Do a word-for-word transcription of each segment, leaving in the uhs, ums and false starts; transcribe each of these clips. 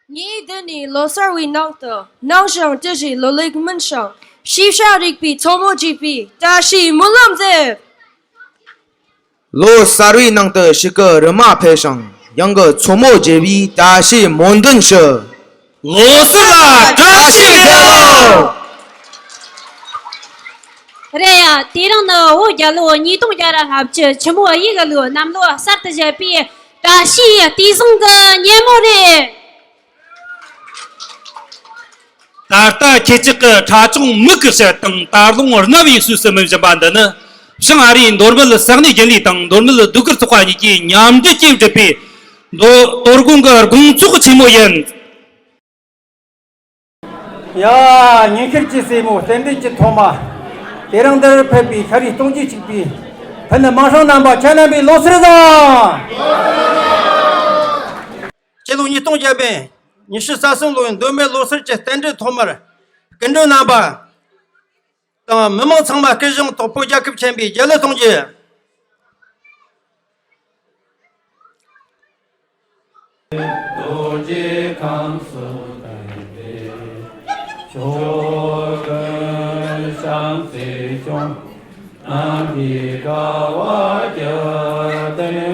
ངས་འདི་ནས་ལོ་གསར་བའི་ནང་དུ་ནང་ཞིང་དེ་བཞིན་ལོ་ལེགས་སྨོན་ཞིང་ཤེས་བྱ་རིག་པའི་མཚོ་མོ་རྒྱས་པའི་བཀྲ་ཤིས་སྨོན་ལམ་མཛད། ལོ་གསར་བའི་ནང་དུ་ཕྱུགས་ཀྱི་རི་མོ་ཕེབས་ཤིང་ཡང་གི་མཚོ་མོ་རྒྱས་པའི་བཀྲ་ཤིས་སྨོན་འདུན་ཞུ། ལོ་གསར་ལ་བཀྲ་ཤིས་བདེ་ལེགས། རེད་ཡ། དེ་རིང་ནི་བོད་རྒྱལ་ལོ་ཉིས་སྟོང་བརྒྱ་ར་ལྔ་བཅུ་ཆུ་མོ་ཡོས་གི་ལོའི་གནམ་ལོ་གསར་དུ་བཞད་པའི་བཀྲ་ཤིས་ལྟས་བཟང་གི་ཉིན་མོ་རེད། ད་ལྟ་ཁྱེད་ཅག་གི་ཁྲ་ཆུང་མིག་གིས་བཤད་དང་དར་ལུང་རྣ་བས་གསོས་སུ་མི་བཞིན་པ་འདི་ནི། བྱང་ཨ་རིའི་མདོ་སྨད་ས་གནས་རྒྱུན་ལས་དང་མདོ་སྨད་སྡོད་སྒར་ཚོགས་པ་གཉིས་ཀྱིས་མཉམ་འབྲེལ་གྱིས་བསྒྲུབས་པའི་མདོ་དོ་དགོང་གི་དགོང་ཚོགས་ཆེན་མོ་ཡིན། ཡ། ཉིན་ཤར་གྱི་སྲས་མོ། རྟེན་འབྲེལ་གྱི་ཐོག་མ། དེ་རིང་འདིར་ཕེབས་པའི་ཤ་རུས་སྟོང་རྒྱུ་གཅིག་པའི་ཕུ་ནུ་མིང་སྲིང་རྣམ་པ། ཁྱེད་རྣམ་པའི་ལོ་གསར་བཟང་། སྤྱི་ལོ་ཉིས་སྟོང་བརྒྱ་བརྒྱད་ཉི་ཤུ་རྩ་གསུམ་ལོའི་མདོ་སྨད་ལོ་གསར་གྱི་རྟེན་འབྲེལ་ཐོག་མར། སྐུ་མགྲོན་རྣམ་པ་དང་མི་མང་ཚང་མ་སྐུ་ཞབས་ཐོག་བོད་རྒྱལ་ཁབ་ཆེན་པོའི་རྒྱལ་གླུ་གཏོང་རྒྱུ། རྡོ་རྗེ་ཁམས་སུ་ལྡན་པའི་མཆོག་ཀུན་བྱམས་བརྩེ་སྐྱོང་། ནམ་མཁའི་ཀ་བ་བརྒྱ་སྟེང་།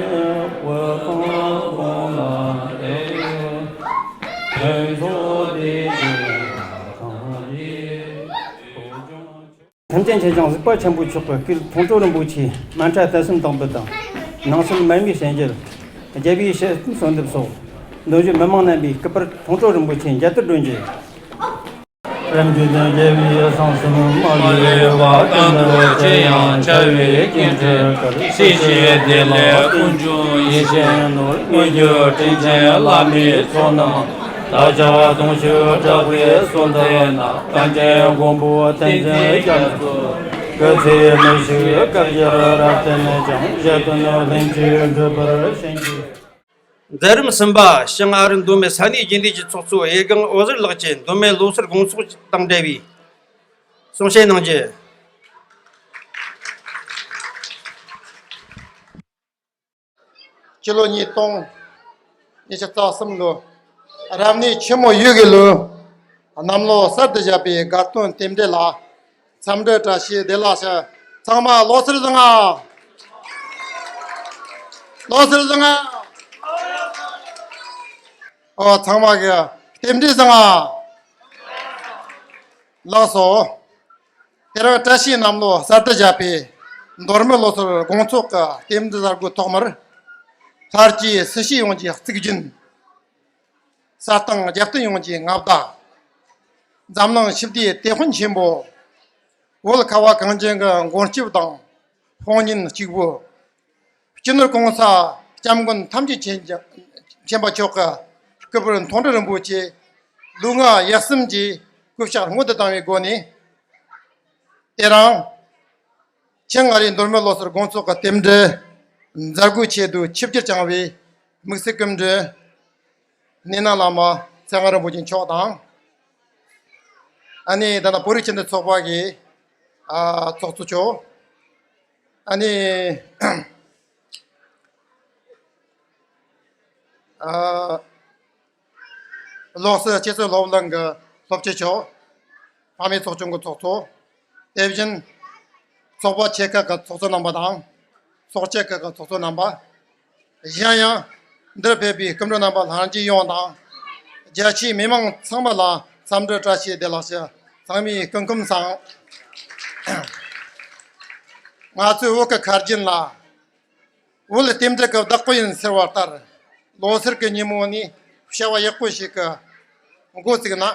འོད་དཔག་དགུང་ལ་གཏད། ཕུན་ཚོགས་བདེ་ཆེན་ལྷ་ཁང་ཡིན། ཐམས་ཅད་མཁྱེན་ཅིང་གཟིགས་པ་ཆེན་པོ་མཆོག་གི་སྐུ། མཐོང་གྲོལ་རིན་པོ་ཆེའི་སྨན་ཕྲ་དུས་གསུམ་དང་པོ་དང་། ནང་སྲིད་མར་མེའི་སྤྱན་རྒྱལ། རྒྱལ་བའི་ཞལ་གསུམ་གསོལ་འདེབས་སོགས། འདོན་བཞིན་མི་མང་རྣམ་པའི་སྐུ་པར་མཐོང་གྲོལ་རིན་པོ་ཆེའི་མཇལ་དར་སྒྲོན་རྒྱུ། རིམ་གྱིས་ལྡན་རྒྱལ་བའི་གསང་གསུམ་མ་ལུས་པ། ཀུན་ཏུ་སྤྱན་དབྱངས་འཆར་བའི་སྐུ། སྲིད་ཞིའི་བདེ་ལེགས་ཀུན་འབྱུང་ཡེ་ཤེས་ནོར། མངོན་གྱུར་དྲིན་ཅན་བླ་མའི་ཚོགས་རྣམས། བདག་ཅག་གདུང་ཤུགས་དྲག་པོས་གསོལ་འདེབས་ན། གངས་ཅན་མགོན་པོ་བསྟན་འཛིན་རྒྱ་མཚོ། སྐུ་ཚེ་མི་ཤིགས་བསྐལ་བརྒྱར་རབ་བརྟན་ཅིང་། གཞན་དོན་ལྷུན་གྱིས་འགྲུབ་པར་བྱིན་གྱིས། མཛད་རིམ་གསུམ་པ། བྱང་ཨ་རི་མདོ་སྨད་ས་གནས་རྒྱུན་ལས་ཀྱི་ཚོགས་གཙོ་གཡས་སྒང་འོད་ཟེར་ལགས་ཀྱིས་མདོ་སྨད་ལོ་གསར་དགོང་ཚོགས་དང་འབྲེལ་བའི་གསུང་བཤད་གནང་རྒྱུ། སྤྱི་ལོ་ཉིས་སྟོང་ཉི་ཤུ་རྩ་གསུམ་ལོ། རབ་གནས་ཆུ་མོ་ཡོས་གི་ལོའི་གནམ་ལོ་གསར་དུ་བཞད་པའི་དགའ་སྟོན་རྟེན་འབྲེལ་ལ། འཚམས་འདྲི་བཀྲ་ཤིས་བདེ་ལེགས་ཞུ། ཚང་མ་ལོ་གསར་བཟང་ང་། ལོ་གསར་བཟང་ང་། ཨོ། ཚང་མ་གི་རྟེན་འབྲེལ་བཟང་ང་། ལགས་སོ། དེ་རིང་བཀྲ་ཤིས་གནམ་ལོ་གསར་དུ་བཞད་པའི་མདོ་སྨད་ལོ་གསར་དགོང་ཚོགས་ཀྱི་རྟེན་འབྲེལ་གཟའ་སྒོའི་ཐོག་མར། ལྷར་བཅས་སྲི་ཞུ་ཡོངས་ཀྱི་གཙིགས་རྒྱུན། ས་སྟེང་རྒྱལ་བསྟན་ཡོངས་ཀྱི་མངའ་བདག། འཛམ་གླིང་ཞི་བདེའི་དེད་དཔོན་ཆེན་པོ། བོད་ཁ་བ་གངས་ཅན་གྱི་མགོན་སྐྱབས་དང་དཔུང་གཉེན་གཅིག་པུ། སྤྱི་ནོར་༸གོང་ས་༸སྐྱབས་མགོན་ཐམས་ཅད་མཁྱེན་ཅིང་མཁྱེན་པ་མཆོག་གི་སྐུ་པར་མཐོང་གྲོལ་རིན་པོ་ཆེ་ལུས་ངག་ཡིད་གསུམ་གྱི་གུས་ཕྱག་སྔོན་དུ་བཏང་བའི་སྒོ་ནས། དེ་རིང་། ཆེད་མངགས་རེ་མདོ་སྨད་ལོ་གསར་དགོང་ཚོགས་ཀྱི་རྟེན་འབྲེལ་མཛད་སྒོའི་ཆེད་དུ་ཆིབས་བསྒྱུར་བསྐྱངས་པའི་དམིགས་བསལ་སྐུ་མགྲོན། གནས་ནང་བླ་མ་ཚེ་དབང་རིན་པོ་ཆེ་མཆོག་དང་། ཨ་ནི་ད་ལྟ་བོད་རིགས་སྤྱི་མཐུན་ཚོགས་པ་གི་ཨ་ཚོགས་གཙོ་མཆོག། ཨ་ནི་ཨ་ལོ་གསར་སྤྱི་ཚོགས་སློབ་གླིང་གི་སློབ་སྤྱི་མཆོག། ཕ་མའི་ཚོགས་ཆུང་གི་ཚོགས་གཙོ། དེ་བཞིན་ཚོགས་པ་ཆེ་ཁག་གི་ཚོགས་གཙོ་རྣམ་པ་དང་། ཚོགས་སྐྱིད་ཁག་གི་ཚོགས་གཙོ་རྣམ་པ། གཞན་ཡང་འདིར་ཕེབས་པའི་སྐུ་མགྲོན་རྣམ་པ་ལྷན་རྒྱས་ཡོངས་དང་། རྒྱ་ཆེའི་མི་མང་ཚང་མ་ལ་འཚམས་འདྲི་བཀྲ་ཤིས་བདེ་ལེགས་ཞུ། ཚང་མས་སྐུ་ཁམས་བཟང་། ང་ཚོའི་བོད་ཀྱི་ཁ་རྒྱུན་ལ། བོད་རྟེན་འབྲེལ་གྱི་བདག་པོ་ཡིན་ཟེར་བ་ལྟར། ལོ་སར་གྱི་ཉིན་མོ་ནས་བྱ་བ་ཡག་པོ་ཞིག་གི་འགོ་བཙུགས་ན།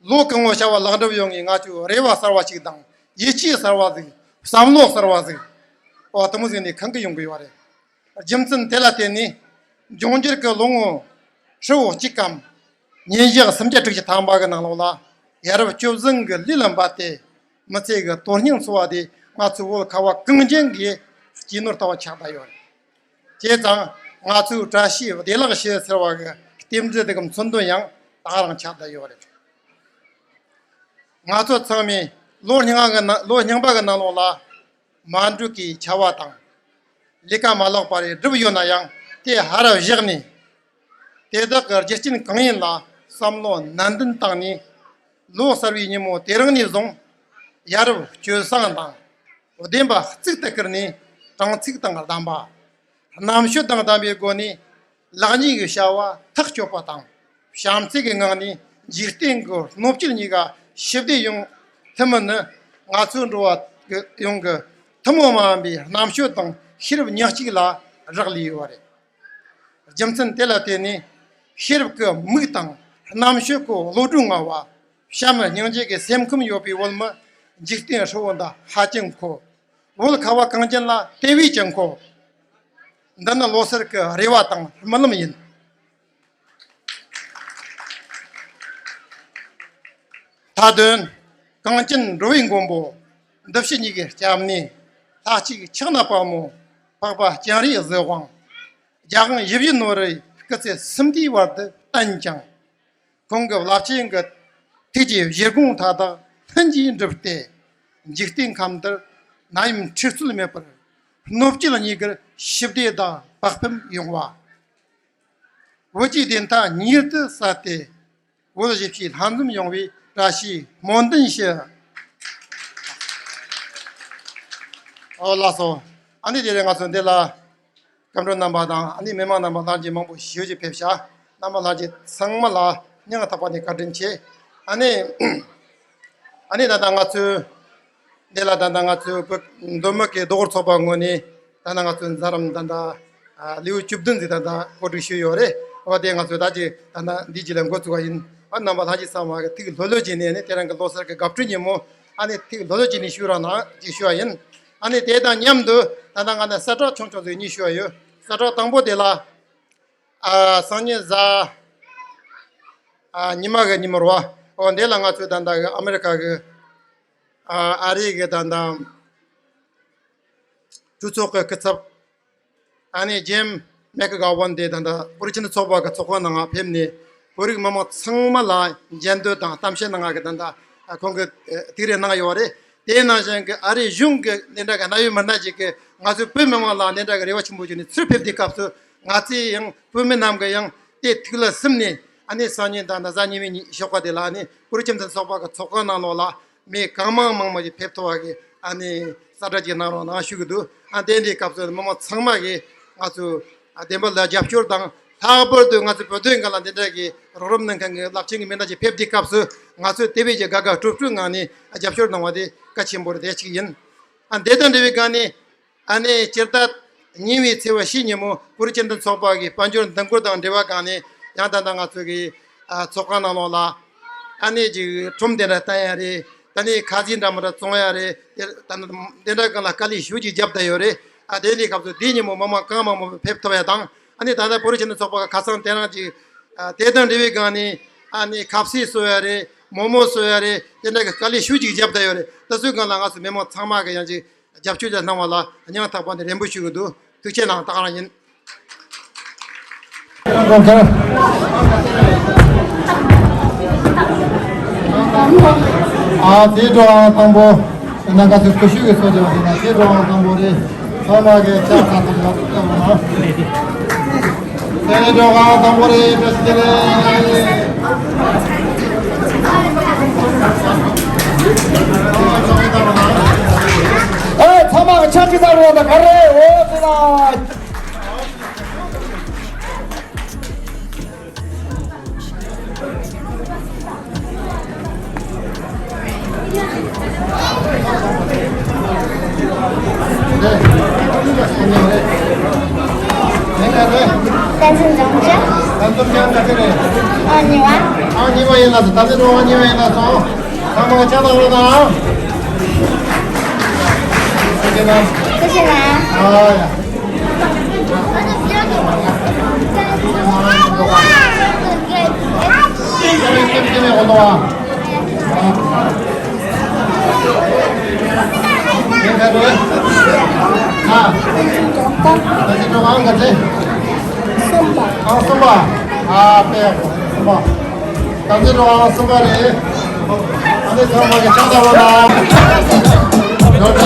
ལོ་གང་བོ་བྱ་བ་ལེགས་འགྲུབ་ཡོང་ངེས། ང་ཚོས་རེ་བ་གསར་བ་ཞིག་དང་ཡིད་ཆེས་གསར་བ་ཟིག་བསམ་བློ་གསར་བ་ཟིག་འོ་དེ་མོ་ཟིག་ནས་ཁེངས་གི་ཡོང་གི་ཡོད་རེད། རྒྱུ་མཚན་དེ་ལ་བརྟེན་ནས་འབྱུང་འགྱུར་གྱི་ལོ་ངོ་ཧྲིལ་བོ་གཅིག་གམ་ཉིན་ཞག་སུམ་བརྒྱ་དྲུག་ཅུ་ཐམ་པ་གི་ནང་ལོགས་ལ་ཡ་རབས་སྤྱོད་བཟང་གི་ལུས་ལ་འབད་དེ་མི་ཚེ་གི་དོན་སྙིང་འཚོ་བ་དེ་ང་ཚོའི་བོད་ཁ་བ་གངས་ཅན་གྱི་སྐྱེས་ནོར་ལྟ་བུ་ཆགས་བསྡད་ཡོད་རེད། བྱས་ཙང་ང་ཚོས་བཀྲ་ཤིས་བདེ་ལེགས་ཞུ་ཟེར་བ་གི་རྟེན་འབྲེལ་དེ་གི་མཚོན་དོན་ཡང་ད་ག་རང་ཆགས་བསྡད་ཡོད་རེད། ང་ཚོ་ཚང་མས་ལོ་རྙིང་བ་གི་ནང་ལོ་རྙིང་པ་གི་ནང་ལོགས་ལ་མ་འགྲིག་གི་བྱ་བ་དང་། ལས་ཀ་མ་ལེགས་པ་རེ་བསྒྲུབས་ཡོད་ན་ཡང་དེ་ཧར་ར་བཞག་ནས། དེ་དག་གི་རྒྱུ་རྐྱེན་གང་ཡིན་ལ་བསམ་བློ་ནན་ཏན་བཏང་ནས། ལོ་གསར་བའི་ཉིན་མོ་དེ་རིང་ནས་བཟུང་ཡ་རབས་སྤྱོད་བཟང་དང་བདེན་པ་གཙུག་ཏུ་བཀུར་ནས། དྲང་ཚིག་དང་ལྡན་པ། རྣམ་དཔྱོད་དང་ལྡན་པའི་སྒོ་ནས་ལེགས་ཉེས་ཀྱི་བྱ་བ་ཐག་གཅོད་པ་དང་། བྱམས་བརྩེ་གི་ངང་ནས་འཇིག་རྟེན་གྱི་སྣོད་བཅུད་གཉིས་ཀ་ཞི་བདེ་ཡོང་ཐུབ་མིན་ནི། ང་ཚོའི་འགྲོ་བ་ཡོངས་ཀྱི་ཐུན་མོང་མ་ཡིན་པའི་རྣམ་དཔྱོད་དང་ཤེས་རབ་ཉག་གཅིག་ལ་རག་ལས་ཡོད་པ་རེད། རྒྱུ་མཚན་དེ་ལ་བརྟེན་ནས། ཤེས་རབ་ཀྱི་མིག་དང་རྣམ་དཔྱོད་ཀྱི་བློ་གྲོས་མངའ་བ། བྱམས་སྙིང་རྗེ་གི་སེམས་ཁམས་ཡོད་པའི་བོད་མི་འཇིག་རྟེན་ཧྲིལ་བོ་འདི་ཧ་ཅང་མཁོ། བོད་ཁ་བ་གངས་ཅན་ལ་དེ་བས་ཀྱང་མཁོ། འདི་ནི་ལོ་གསར་གྱི་རེ་བ་དང་སྨོན་ལམ་ཡིན། མཐའ་དོན། གངས་ཅན་འགྲོ་བའི་མགོན་པོ། འདི་ཕྱི་གཉིས་ཀའི་སྐྱབས་གནས། ལྷ་གཅིག་ཕྱག་ན་པདྨོ། འཕགས་པ་སྤྱན་རས་གཟིགས་དབང་། རྒྱལ་དབང་ཡིད་བཞིན་ནོར་བུའི་སྐུ་ཚེ་གསུམ་དུས་བར་དུ་བརྟན་ཅིང་། ཁོང་གི་རླབས་ཆེན་གྱི་ཐུགས་ཀྱི་བཞེད་དགོངས་མཐའ་དག་ལྷུན་གྱིས་འགྲུབ་སྟེ། འཇིག་རྟེན་ཁམས་འདིར་ནད་ཡམས་འཁྲུག་རྩོད་མེད་པར་སྣོད་བཅུད་གཉིས་ཀར་ཞི་བདེ་དང་བག་ཕེབས་ཡོང་བ། བོད་ཀྱི་བདེན་མཐའ་མྱུར་དུ་གསལ་ཏེ། བོད་གཞིས་བྱེས་ལྷན་འཛོམས་ཡོང་བའི་བཀྲ་ཤིས་སྨོན་འདུན་ཞུ། ཨོ་ལགས་སོ། ཨ་ནི་དེ་རིང་ང་ཚོ་འདི་ལ་སྐུ་མགྲོན་རྣམ་པ་དང་། ཨ་ནི་མི་མང་རྣམ་པ་ལྷན་རྒྱས་མང་པོ་ཞེ་ཅིག་ཕེབས་ཤག་རྣམ་པ་ལྷན་རྒྱས་ཚང་མ་ལ་སྙིང་ཐག་པ་ནས་བཀའ་དྲིན་ཆེ། ཨ་ནི། ཨ་ནི་ད་ལྟ་ང་ཚོའི་འདི་ལ་ད་ལྟ་ང་ཚོའི་བོད་མདོ་སྨད་ཀྱི་རྡོ་སྐོར་ཚོགས་པ་ངོས་ནས་ད་ལྟ་ང་ཚོའི་མཛད་རིམ་ད་ལྟ་ཨ་ལེའུ་བཅུ་བདུན་ཟིག་ད་ལྟ་གོ་སྒྲིག་ཞུས་ཡོད་རེད། འོ་དེ་ང་ཚོས་ད་ཅིག་ད་ལྟ་འདི་རྗེས་ལ་འགོ་བཙུགས་པ་ཡིན། ཨ་རྣམ་པ་ལྷན་རྒྱས་ཚང་མ་གི་ཐུགས་ལྷོད་ལྷོད་བྱས་ནས། ཨ་ནི་དེ་རིང་གི་ལོ་གསར་གྱི་དགའ་སྤྲོའི་ཉིན་མོ། ཨ་ནི་ཐུགས་ལྷོད་ལྷོད་བྱས་ནས་བཞུགས་རོགས་གནང་ཅེས་ཞུ་བ་ཡིན། ཨ་ནི་དེ་དང་མཉམ་དུ་ད་ལྟ་ང་ནི་གསལ་བསྒྲགས་ཆུང་ཆུང་ཟིག་གཉིས་ཞུ་བ་ཡོད། གསལ་བསྒྲགས་དང་པོ་དེ་ལ། ཨ་སང་ཉིན་གཟའ་ཨ་ཉི་མ་གི་ཉིན་མོ་རེད་བ། འོ་འདི་ལ་ང་ཚོའི་ད་ལྟ་གི་ཨ་མེ་རི་ཀ་གི་ཨ་ཨ་རི་གི་ད་ལྟ་གྲོས་ཚོགས་ཀྱི་སྐུ་ཚབ། ཨ་ནི་ཇིམ་མེག་གྷ་ཝན་དེ་ད་ལྟ་བོད་རིགས་སྤྱི་མཐུན་ཚོགས་པ་གི་ཚོགས་ཁང་ནང་ང་ཕེབས་ནས། བོད་རིགས་མི་མང་ཚང་མ་ལ་མཇལ་འདོད་དང་གཏམ་བཤད་གནང་ང་གི་ད་ལྟ་ཨ་ཁོང་གིས་ཨ་ཐུགས་རེ་གནང་ཡོད་རེད། དེ་ནང་བཞིན་གི་ཨ་རིའི་གཞུང་གི་འདི་འདྲ་གི་གནད་ཡོད་མི་སྣ་ཅིག་གིས་ང་ཚོའི་བོད་མི་མང་ལ་འདི་འདྲ་གི་རེ་བ་ཆེན་པོ་བྱས་ནས་ཚུར་ཕེབས་དུས་སྐབས་སུ། ང་ཚོས་ཡང་བོད་མི་རྣམས་ཀྱིས་ཡང་དེ་ཐུགས་ལ་བསམ་ནས། ཨ་ནི་སང་ཉིན་ད་ལྟ་གཟའ་ཉི་མའི་ཉི་ཞོགས་པ་དེ་ལ་ཨ་ནི་བོད་རིགས་སྤྱི་མཐུན་ཚོགས་པ་གི་ཚོགས་ཁང་ནང་ལོགས་ལ་མི་གང་མང་མང་མང་ཞིག་ཕེབས་ཐུབ་པ་གི་ཨ་ནི་གསལ་བསྒྲགས་ཅིག་གནང་རོགས་གནང་ཞུ་གི་འདུག་ཨ་དེ་འདྲའི་སྐབས་སུ་མི་མང་ཚང་མ་གིས་ང་ཚོ་ཨ་བདེན་པ་ལ་རྒྱབ་སྐྱོར་དང་། ལྷག་པར་དུ་ང་ཚོ་བོད་དོན་སྒང་ལ་འདི་འདྲ་གི་རོགས་རམ་གནང་མཁན་གྱི་རླབས་ཆེན་གྱི་མི་སྣ་ཅིག་ཕེབས་དུས་སྐབས་སུ། ང་ཚོས་དེ་བས་ཀྱི་དགའ་དགའ་སྤྲོ་སྤྲོའི་ངང་ནས་རྒྱབ་སྐྱོར་གནང་བ་དེ་གལ་ཆེན་པོ་རེད། དེ་གཅིག་ཡིན། ཨ་འདི་དང་འབྲེལ་བའི་སྒང་ནས། ཨ་ནི་སྤྱིར་བཏང་ཉེ་བའི་ཚེས་པ་བཞི་ཉིན་མོ་བོད་རིགས་སྤྱི་མཐུན་ཚོགས་པ་གི་དཔལ་འབྱོར་འདེམས་བསྐོ་དང་འབྲེལ་བ་སྒང་ནས་ཡང་ད་ལྟ་ང་ཚོ་གི་ཨ་ཚོགས་ཁང་ནང་ལོགས་ལ་ཨ་ནི་ཅིག་ཁྲོམ་དེ་འདྲ་བསྟན་ཡ་རེད། ད་ནི་ཁ་ཟས་འདྲ་མི་འདྲ་བཙོང་ཡ་རེད། དེ་ད་ནི་དེ་འདྲ་སྒང་ལ་དཀའ་ལས་ཞེ་ཅིག་བརྒྱབ་བསྡད་ཡོད་རེད། ཨ་དེ་འདྲའི་སྐབས་སུ་དེ་ཉིན་མོ་མི་མང་གང་མང་མང་ཕེབས་ཐུབ་ཡ་དང་། ཨ་ནི་ད་ལྟ་བོད་རིགས་སྤྱི་མཐུན་ཚོགས་པ་གི་ཁ་སང་དེ་རིང་ཅིག་ཨ་དེ་དང་འབྲེལ་བའི་སྒང་ནས་ཨ་ནི་ཁ་ཟས་བཟོ་ཡ་རེད། མོག་མོག་བཟོ་ཡ་རེད། དེ་འདྲ་གི་དཀའ་ལས་ཞེ་ཅིག་བརྒྱབ་བསྡད་ཡོད་རེད། དེ་ཚོའི་སྒང་ལ་ང་ཚོ་མི་མང་ཚང་མ་གིས་ཡང་ཅིག་རྒྱབ་སྐྱོར་ཅིག་གནང་བ་ལ་སྙིང་ཐག་པ་ནས་རེ་འབོད་ཞུ་གི་འདུག་ཐུགས་རྗེ་གནང་། ད་ག་རང་ཡིན། ཨ་དེ་འགྲོ་ཨང་དང་པོ། ད་ང་ཚོའི་ཀུ་ཤུ་གི་ཚོགས་ཀྱི་ཡིན་ན་དེ་འགྲོ་ཨང་དང་པོ་རེད། ཚང་མ་གིས་ཕྱག་ཚ་ཐུབ་ལ་བཏང་བ་ན། དེ་ནས་འགྲོ་ག་དང་པོ་རེད། བཀྲ་ཤིས་བདེ་ལེགས། ཨེ་ཚང་མ་ཕྱག་གི་ཚ་རོགས་ད་ག་རེ། འོ་དེ་ན། བསྟན་འཛིན་འབྱུང་འགྱུར། བསྟན་འཛིན་འབྱུང་འགྱུར་ག་ཚོད་རེད། ཨང་གཉིས་པ། ཨང་གཉིས་པ་ཡིན་ལ་སོང་། ད་ཚེ་སྒྲོལ་དབང་གཉིས་པ་ཡིན་ལ་སོང་། ཚང་མ་ཕྱག་ལག་རོགས་གནང་། ཐུགས་རྗེ་གནང་། ཐུགས་རྗེ་གནང་། ཨ་ཡ། ཨང་གསུམ་པ། ཨ་དཔེ་གསུམ་པ། ད་ཚེ་སྒྲོལ་དབང་གསུམ་པ་རེད། ཨ་ནི་ཚང་མ་གིས་ཕྱག་བརྡབ་རོགས་གནང་།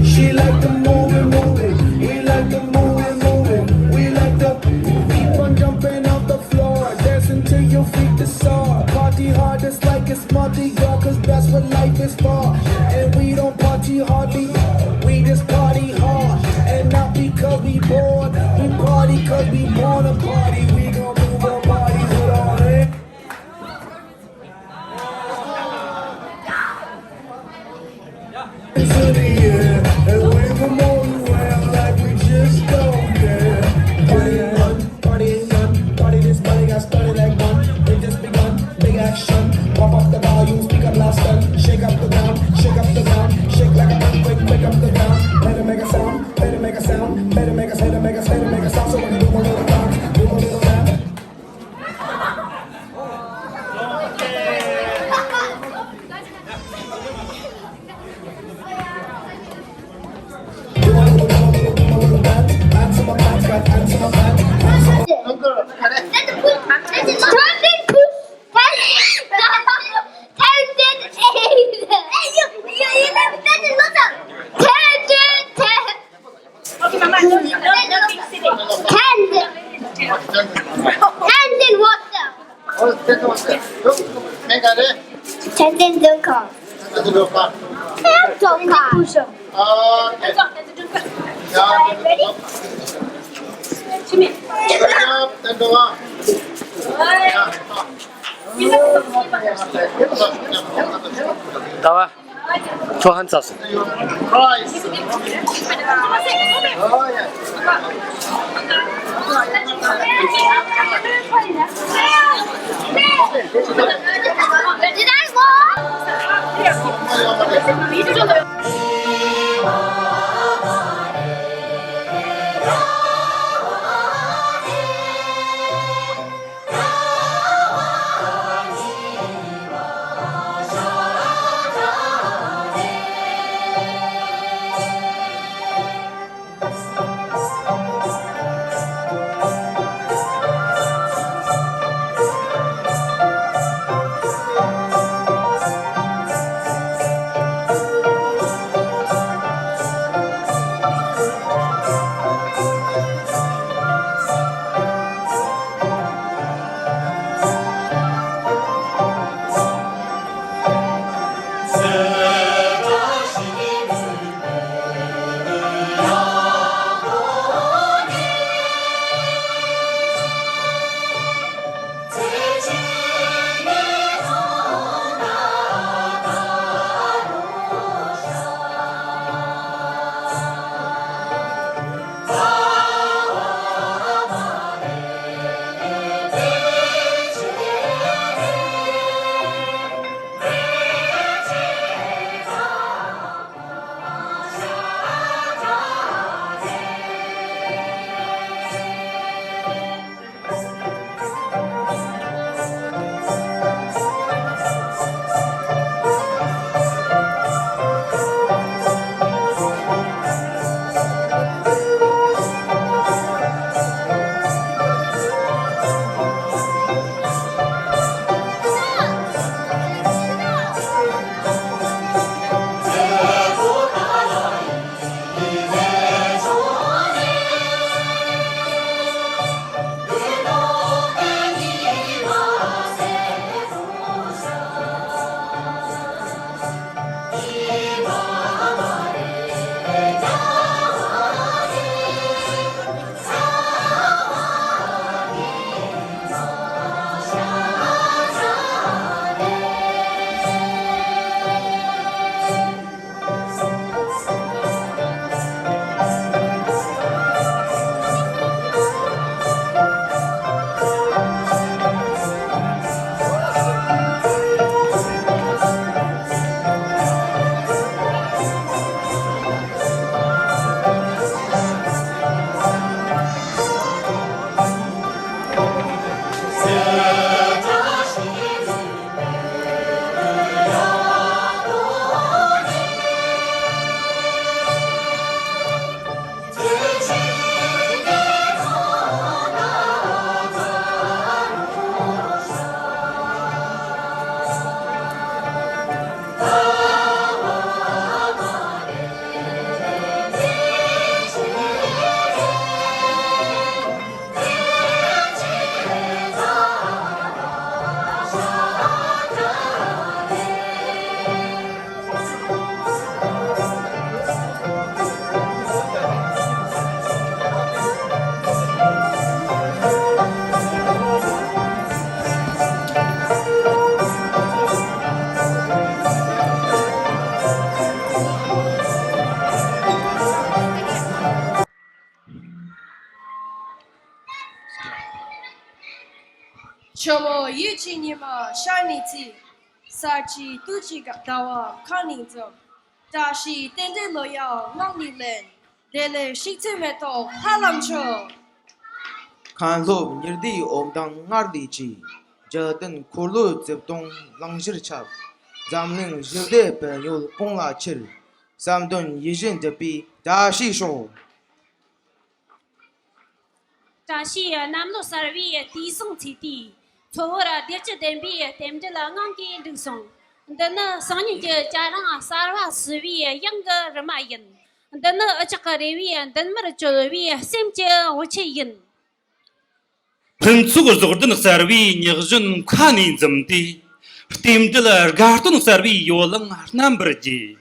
She like to move it, move it. We like to move it, move it. We like to keep on jumping off the floor, dancing till your feet are sore. Party hard, it's like it's Mardi Gras, 'cause that's what life is for. And we don't party hardly, we just party hard. And not because we bored, we party 'cause we wanna party. We gon' move our bodies with our hands to the air and wave 'em all around like we just don't care. Party in fun, party in fun, party this party got started like one. It just begun, big action. Pump up the volume, speak up loud, son. Shake up the ground, shake up the ground, shake like an earthquake, wake up the ground. Better make a sound, better make a sound, better make a, better make a, better make a sound. So we can do a little dance, do a little dance. Tendon. Tendon. Tendon. Tendon. ད་བ། ཁྱོད་ཧན་ཚ་སོང་། ཡུལ་གྱི་ཉི་མ་ཤར་ནས་ཚེས། ས་གཅིག་སྟོད་ཀྱི་ཟླ་བ་ཁ་ནས་འཛུམ། བཀྲ་ཤིས་རྟེན་འབྲེལ་ལོ་ཡར་ངག་ནས་ལེན། བདེ་ལེགས་ཤིག་ཚེ་མེ་ཏོག་ཧ་ལམ་ཆོག། མཁན་སློབ་ཉི་ཟླའི་འོད་མདངས་སྔར་ལས་ཆེ། འཇིག་རྟེན་འཁོར་ལོའི་རྩིབས་སྟོང་ལང་གཞིར་ཁྱབ། འཛམ་གླིང་ཞི་བདེ་བོད་ཡུལ་གོང་ལ་ཁྱེར། བསམ་དོན་ཡིད་བཞིན་འགྲུབ་པའི་བཀྲ་ཤིས་ཤོག། བཀྲ་ཤིས་གནམ་ལོ་གསར་བའི་དུས་བཟང་ཚེས་དུས། ཚོགས་འཁོར་བདེ་སྐྱིད་ལྡན་པའི་རྟེན་འབྲེལ་ངང་གིས་འགྲིག་སོང་། འདི་ནི་སང་ཉིན་གྱི་བྱ་རིམ་གསར་བ་བསུ་བའི་དབྱངས་ཀྱི་རི་མ་ཡིན། འདི་ནི་འུ་ཅག་གི་རེ་བའི་མདུན་མར་བཅོལ་བའི་སེམས་ཀྱི་འོ་ཆེན་ཡིན། ཕུན་ཚོགས་རྫོགས་ལྡན་གསར་བའི་ཉི་གཞོན་ཁ་ནས་འཛུམ་སྟེ། རྟེན་འབྲེལ་དགའ་སྟོན་གསར་བའི་ཡོ་ལང་རྣམ་པར་རྒྱས།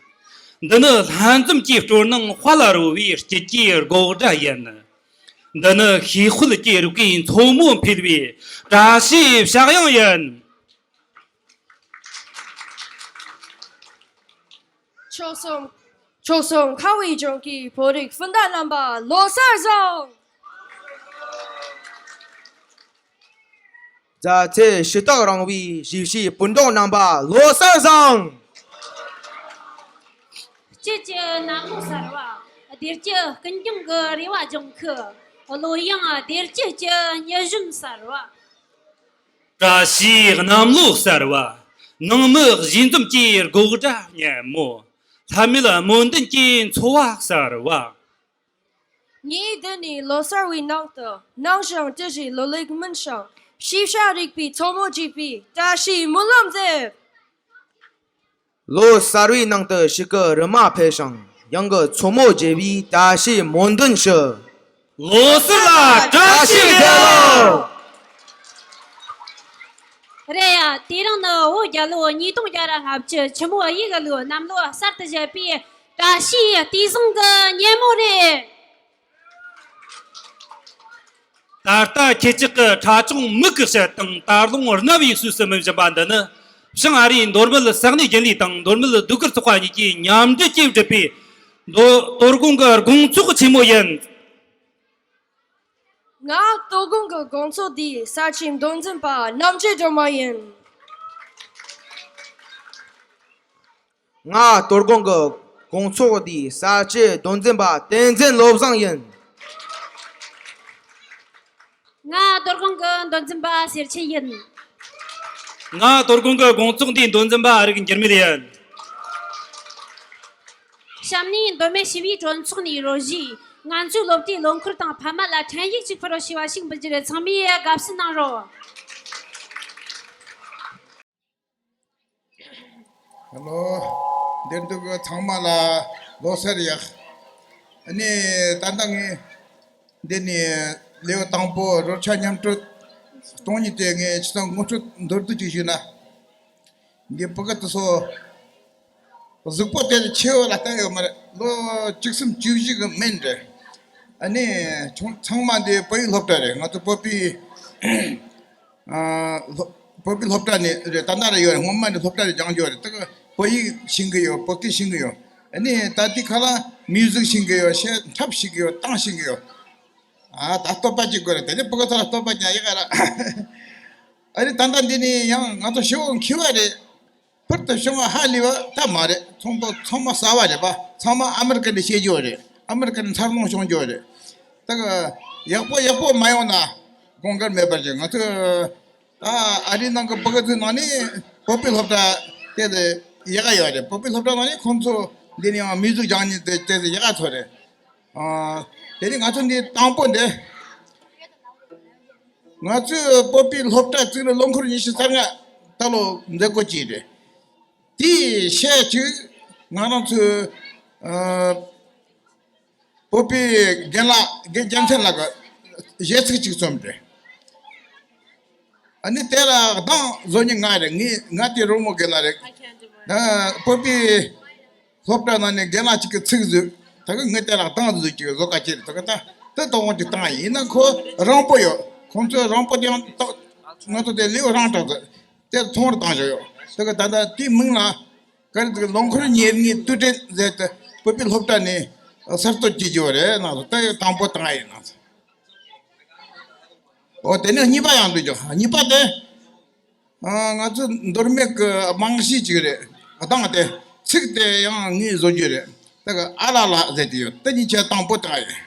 འདི་ནི་ལྷན་འཛོམས་ཀྱི་སྤྲོ་སྣང་དཔལ་ལ་རོལ་བའི་སྐྱིད་ཀྱི་སྒོག་སྒྲ་ཡིན། འདི་ནི་ཤེས་དཔལ་གྱི་རིག་པའི་མཚོ་མོ་འཕེལ་བའི་བཀྲ་ཤིས་ཕྱག་དབྱངས་ཡིན། ཆོལ་གསུམ། ཆོལ་གསུམ་ཁ་བའི་ལྗོངས་ཀྱི་བོད་རིགས་སྤུན་ཟླ་རྣམ་པ་ལོ་གསར་བཟང་། མཛའ་བརྩེ་ཞི་དྲག་རིང་བའི་གཞིས་བྱེས་སྤུན་གྲོགས་རྣམ་པ་ལོ་གསར་བཟང་། དཔྱིད་ཀྱི་གནམ་ལོ་གསར་བ། བདེ་སྐྱིད་ཀུན་ཀྱང་གི་རེ་བ་ལྗང་ཁུ། བློ་ཡངས་བདེ་སྐྱིད་ཀྱི་ཉི་གཞོན་གསར་བ། བཀྲ་ཤིས་གནམ་ལོ་གསར་བ། ནང་མི་ཞི་འཛོམས་ཀྱི་སྒོག་སྒྲ་སྙན་མོ། ལྷམ་མེ་སྨོན་འདུན་གྱི་འཚོ་བ་གསར་བ། ངས་འདི་ནས་ལོ་གསར་བའི་ནང་དུ་ནང་བཞིན་དེ་བཞིན་ལོ་ལེགས་སྨོན་ཞིང་ཤེས་བྱ་རིག་པའི་མཚོ་མོ་རྒྱས་པའི་བཀྲ་ཤིས་སྨོན་ལམ་མཛད། ལོ་གསར་བའི་ནང་དུ་ཕྱུགས་ཀྱི་རི་མ་འཕེལ་ཞིང་ཡང་གི་མཚོ་མོ་རྒྱས་པའི་བཀྲ་ཤིས་སྨོན་འདུན་ཞུ། ལོ་གསར་ལ་བཀྲ་ཤིས་བདེ་ལེགས། རེད་ཡ། དེ་རིང་ནི་བོད་རྒྱལ་ལོ་ཉིས་སྟོང་བརྒྱ་ར་ལྔ་བཅུ་ཆུ་མོ་གཡུ་གི་ལོའི་གནམ་ལོ་གསར་དུ་བཞད་པའི་བཀྲ་ཤིས་དུས་བཟང་གི་ཉིན་མོ་རེད། ད་ལྟ་ཁྱེད་ཅག་གི་ཁྲ་ཆུང་མིག་གིས་བཤད་དང་། ད་རུང་རྣ་བས་སུས་སུ་མི་བཞིན་པ་འདི་ནི། བྱང་ཨ་རིའི་མདོ་སྨད་ས་གནས་རྒྱུན་ལས་དང་། མདོ་སྨད་ཟློས་གར་ཚོགས་པ་གཉིས་ཀྱིས་མཉམ་འབྲེལ་གྱིས་བསྒྲུབས་པའི་མདོ་དོ་དགོང་གི་དགོང་ཚོགས་ཆེན་མོ་ཡིན། ང་དོ་དགོང་གི་དགོང་ཚོགས་འདིའི་གསར་བརྗེའི་མདོ་འཛིན་པ་རྣམ་རྒྱལ་སྒྲོལ་མ་ཡིན། ང་དོ་དགོང་གི་དགོང་ཚོགས་འདིའི་གསར་བརྗེའི་མདོ་འཛིན་པ་བསྟན་འཛིན་བློ་བཟང་ཡིན། ང་དོ་དགོང་གི་མདོ་འཛིན་པ་སེར་ཆེན་ཡིན། ང་དོ་དགོང་གི་དགོང་ཚོགས་འདིའི་མདོ་འཛིན་པ་ཨ་རིག་འགྱུར་མེད་ཡིན། གཤམ་ནས་མདོ་སྨད་བྱིས་པའི་གྲོས་ཚོགས་ནས་རོལ་རྒྱུས། ང་ཚོའི་སློབ་གྲྭའི་ལོ་འཁོར་དང་ཕ་མ་ལ་འཕྲིན་ཡིག་ཅིག་ཕུལ་རོགས་ཞེས་པ་ཞིག་འབུལ་རྒྱུ་རེད། ཚང་མས་དགའ་བསུ་གནང་རོགས། ཧ་ལོ། འདིར་འདུག་གི་ཚང་མ་ལ་ལོ་གསར་ཡག་ཨ་ནི་ད་ལྟ་ངས་འདི་ནས་ལེའུ་དང་པོ་རོལ་ཆ་མཉམ་སྤྲོད་གཏོང་ཉིན་དེ་ངས་ཆུ་ཚང་ངོ་སྤྲོད་མདོར་བསྡུས་ཅིག་ཞུས་ན། འདི་ཕྲུ་གུ་དེ་ཚོ་གཟུགས་པོ་དེ་ཆེ་བ་ལ་ལྟ་ཡོད་མ་རེད། ལོ་བཅུ་གསུམ་བཅུ་བཞི་གི་སྨན་རེད། ཨ་ནི་ཚང་མ་འདི་བོད་ཡིག་སློབ་གྲྭ་རེད། ང་ཚོ་བོད་པའི་ཨ་སློབ་བོད་པའི་སློབ་གྲྭ་ནས་རེད། ད་ལྟ་རེ་ཡོད་རེད། སྔོན་མ་ནས་སློབ་གྲྭ་རེ་སྦྱངས་ཡོད་རེད། ད་ག་བོད་ཡིག་ཤེས་ཀྱི་ཡོད། བོད་སྐད་ཤེས་ཀྱི་ཡོད། ཨ་ནི་ད་ལྟའི་ཁ་ལ་མིའུ་ཟིག་ཤེས་ཀྱི་ཡོད། བཤད་འཁྲབ་ཤེས་ཀྱི་ཡོད། གཏམ་ཤེས་ཀྱི་ཡོད། ཨ་ད་བསྟོད་པ་ཅིག་དགོས་རེད། དེ་ནས་ཕྲུ་གུ་ཚོ་ལ་བསྟོད་པ་ཅིག་ཡག་ག་ར། ཨ་ནི་ད་ལྟ་འདི་ནས་ཡང་ང་ཚོ་ཞེ་པོ་མཁས་པ་རེད། ཕུལ་དུ་བྱུང་བ་ཧ་ལས་པ་ད་མ་རེད། ཚང་མ་ཚང་མ་གསར་བ་རེད་པ། ཚང་མ་ཨ་མི་རི་ཀ་ནས་བཤད་རྒྱུ་རེད། ཨ་མི་རི་ཀ་ནས་འཚར་ལོངས་བྱུང་རྒྱུ་རེད། ད་ག་ཡག་པོ་ཡག་པོ་མ་ཡོང་ན་དགོངས་འགལ་མེད་པར་བྱེད། ང་ཚོ་ད་ཨ་རིའི་ནང་གི་ཕྲུ་གུ་ཚོའི་ནང་ནས་བོད་པའི་སློབ་གྲྭ་དེ་ལས་ཡག་ག་ཡོད་རེད། བོད་པའི་སློབ་གྲྭ་ནང་ནས་ཁོང་ཚོ་འདི་ནས་ཡང་མིའུ་ཟིག་སྦྱངས་ནས་དེ་དེ་ཡག་ག་ཚོ་རེད། ཨ་དེ་ནས་ང་ཚོ་འདི་དང་པོ་འདི། ང་ཚོའི་བོད་པའི་སློབ་གྲྭ་བཙུགས་ནས་ལོ་འཁོར་ཉི་ཤུ་རྩ་ལྔ་ད་ལོ་མཛད་སྒོ་བྱས་རེད། དེའི་ཤས་ཅིག་ང་རང་ཚོའི་ཨ་བོད་པའི་རྒན་ལགས་རྒན་རྒྱལ་མཚན་ལགས་ཀྱིས་གཞས་ཚིག་ཅིག་རྩོམ་རེད། ཨ་ནི་དེ་ལ་གདངས་བཟོ་མཁན་ང་རེད། ངས་ང་དེ་རོལ་མོ་རྒན་ལགས་རེད། ད་བོད་པའི་སློབ་གྲྭ་ནང་ནས་རྒན་ལགས་གཅིག་གིས་ཚིག་བཟོས། ད་གི་ངས་དེ་ལ་གདངས་བཟོས་ཀྱི་བཟོ་ག་ཅི་རེད། ད་གི་ད་དེ་དོ་དགོང་གི་གདངས་ཡིན། ཡིན་ན་ཁོ་རིང་པོ་ཡོད། ཁོང་ཚོས་རིང་པོ་དེ་ཡང་ཏོག་ང་ཚོ་དེ་ལེའུ་རིང་དྲགས་ཟེར་དེ་ཐུང་བར་བཏང་བཞག་ཡོད། ད་གི་ད་ལྟ་དེའི་མིང་ལ་ག་རེ་ཟེར། ལོ་འཁོར་ཉེར་ལྔའི་དུས་དྲན་ཟེར་ཏེ་བོད་པའི་སློབ་གྲྭ་ནས་གསར་གཏོད་བྱེད་རྒྱུ་རེད། ན་ད་དེ་དང་པོ་གདངས་ཡིན་ན། འོ་དེ་ནས་གཉིས་པ་ཡང་འདུག་ཀྱང་། གཉིས་པ་དེ། ཨ། ང་ཚོ་མདོ་སྨད་ཀྱི་རྨང་གཞི་ཅིག་རེད། གདངས་དེ། ཚིག་དེ་ཡང་ངས་བཟོ་རྒྱུ་རེད། དེ་གི་ཨ་ལ་ལ་ཟེར་གྱི་ཡོད། དེ་གཉིས་ཆ་དང་པོ་དེ་ཡིན།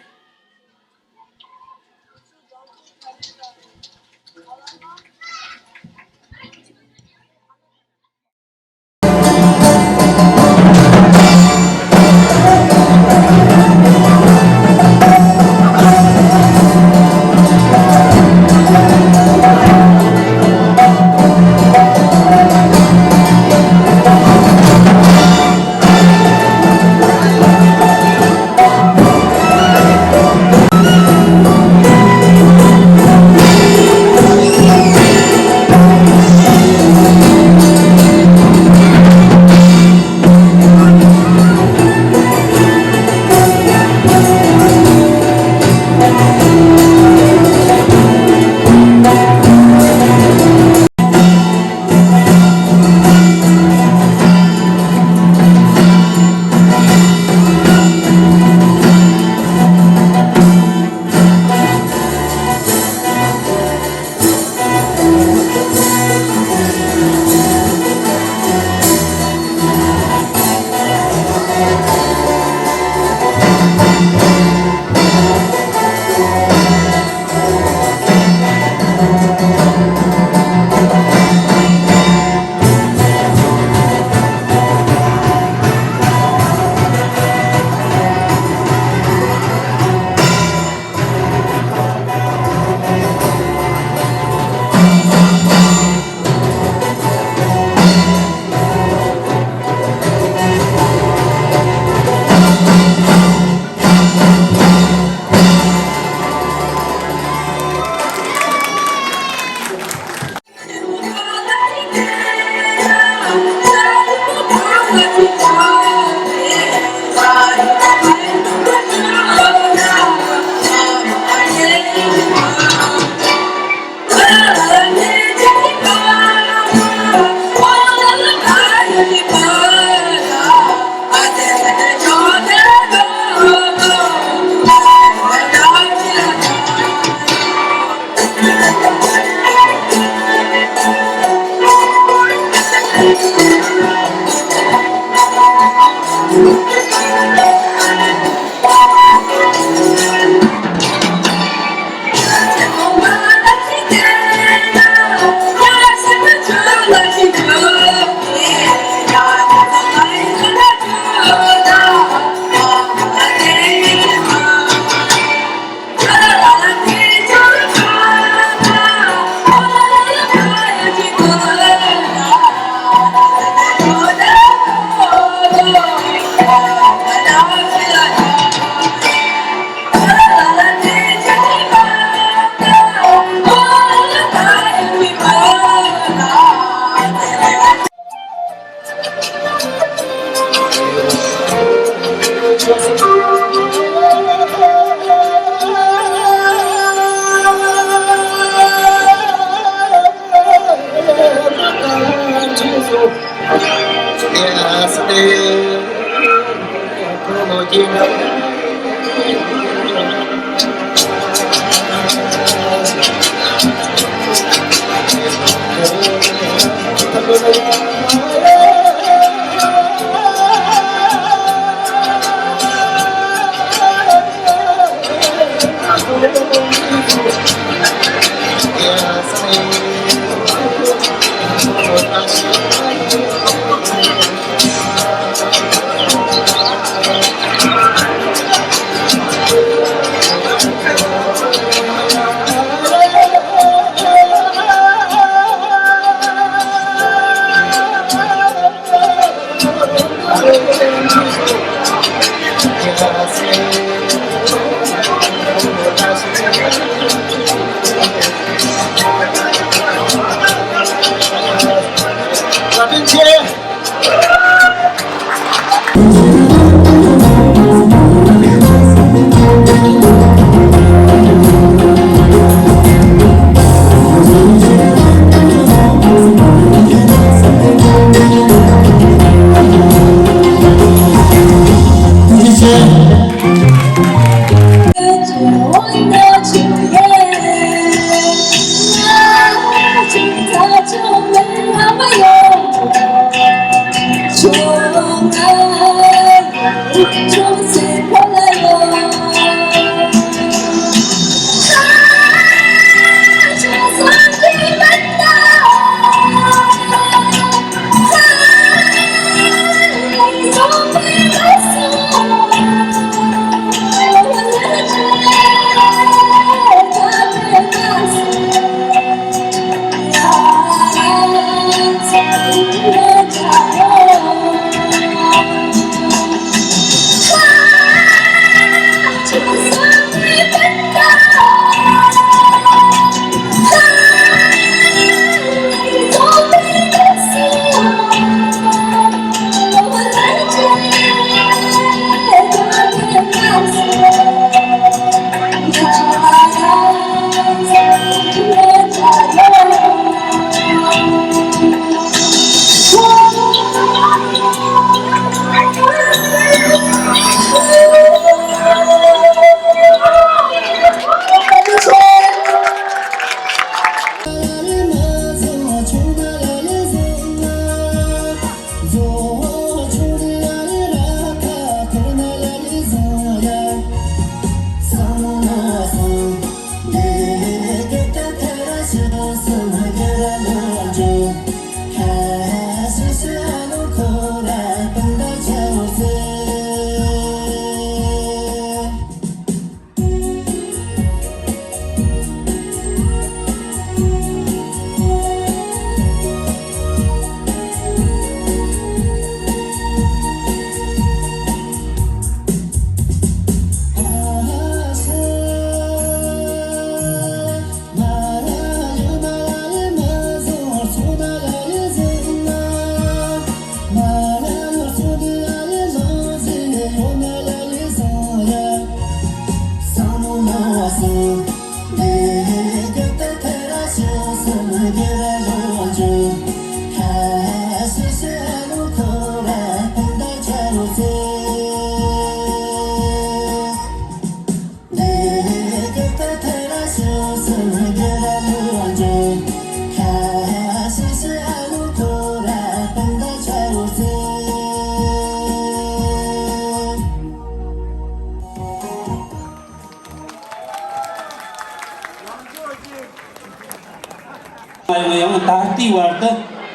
ད་ལྟའི་བར་དུ།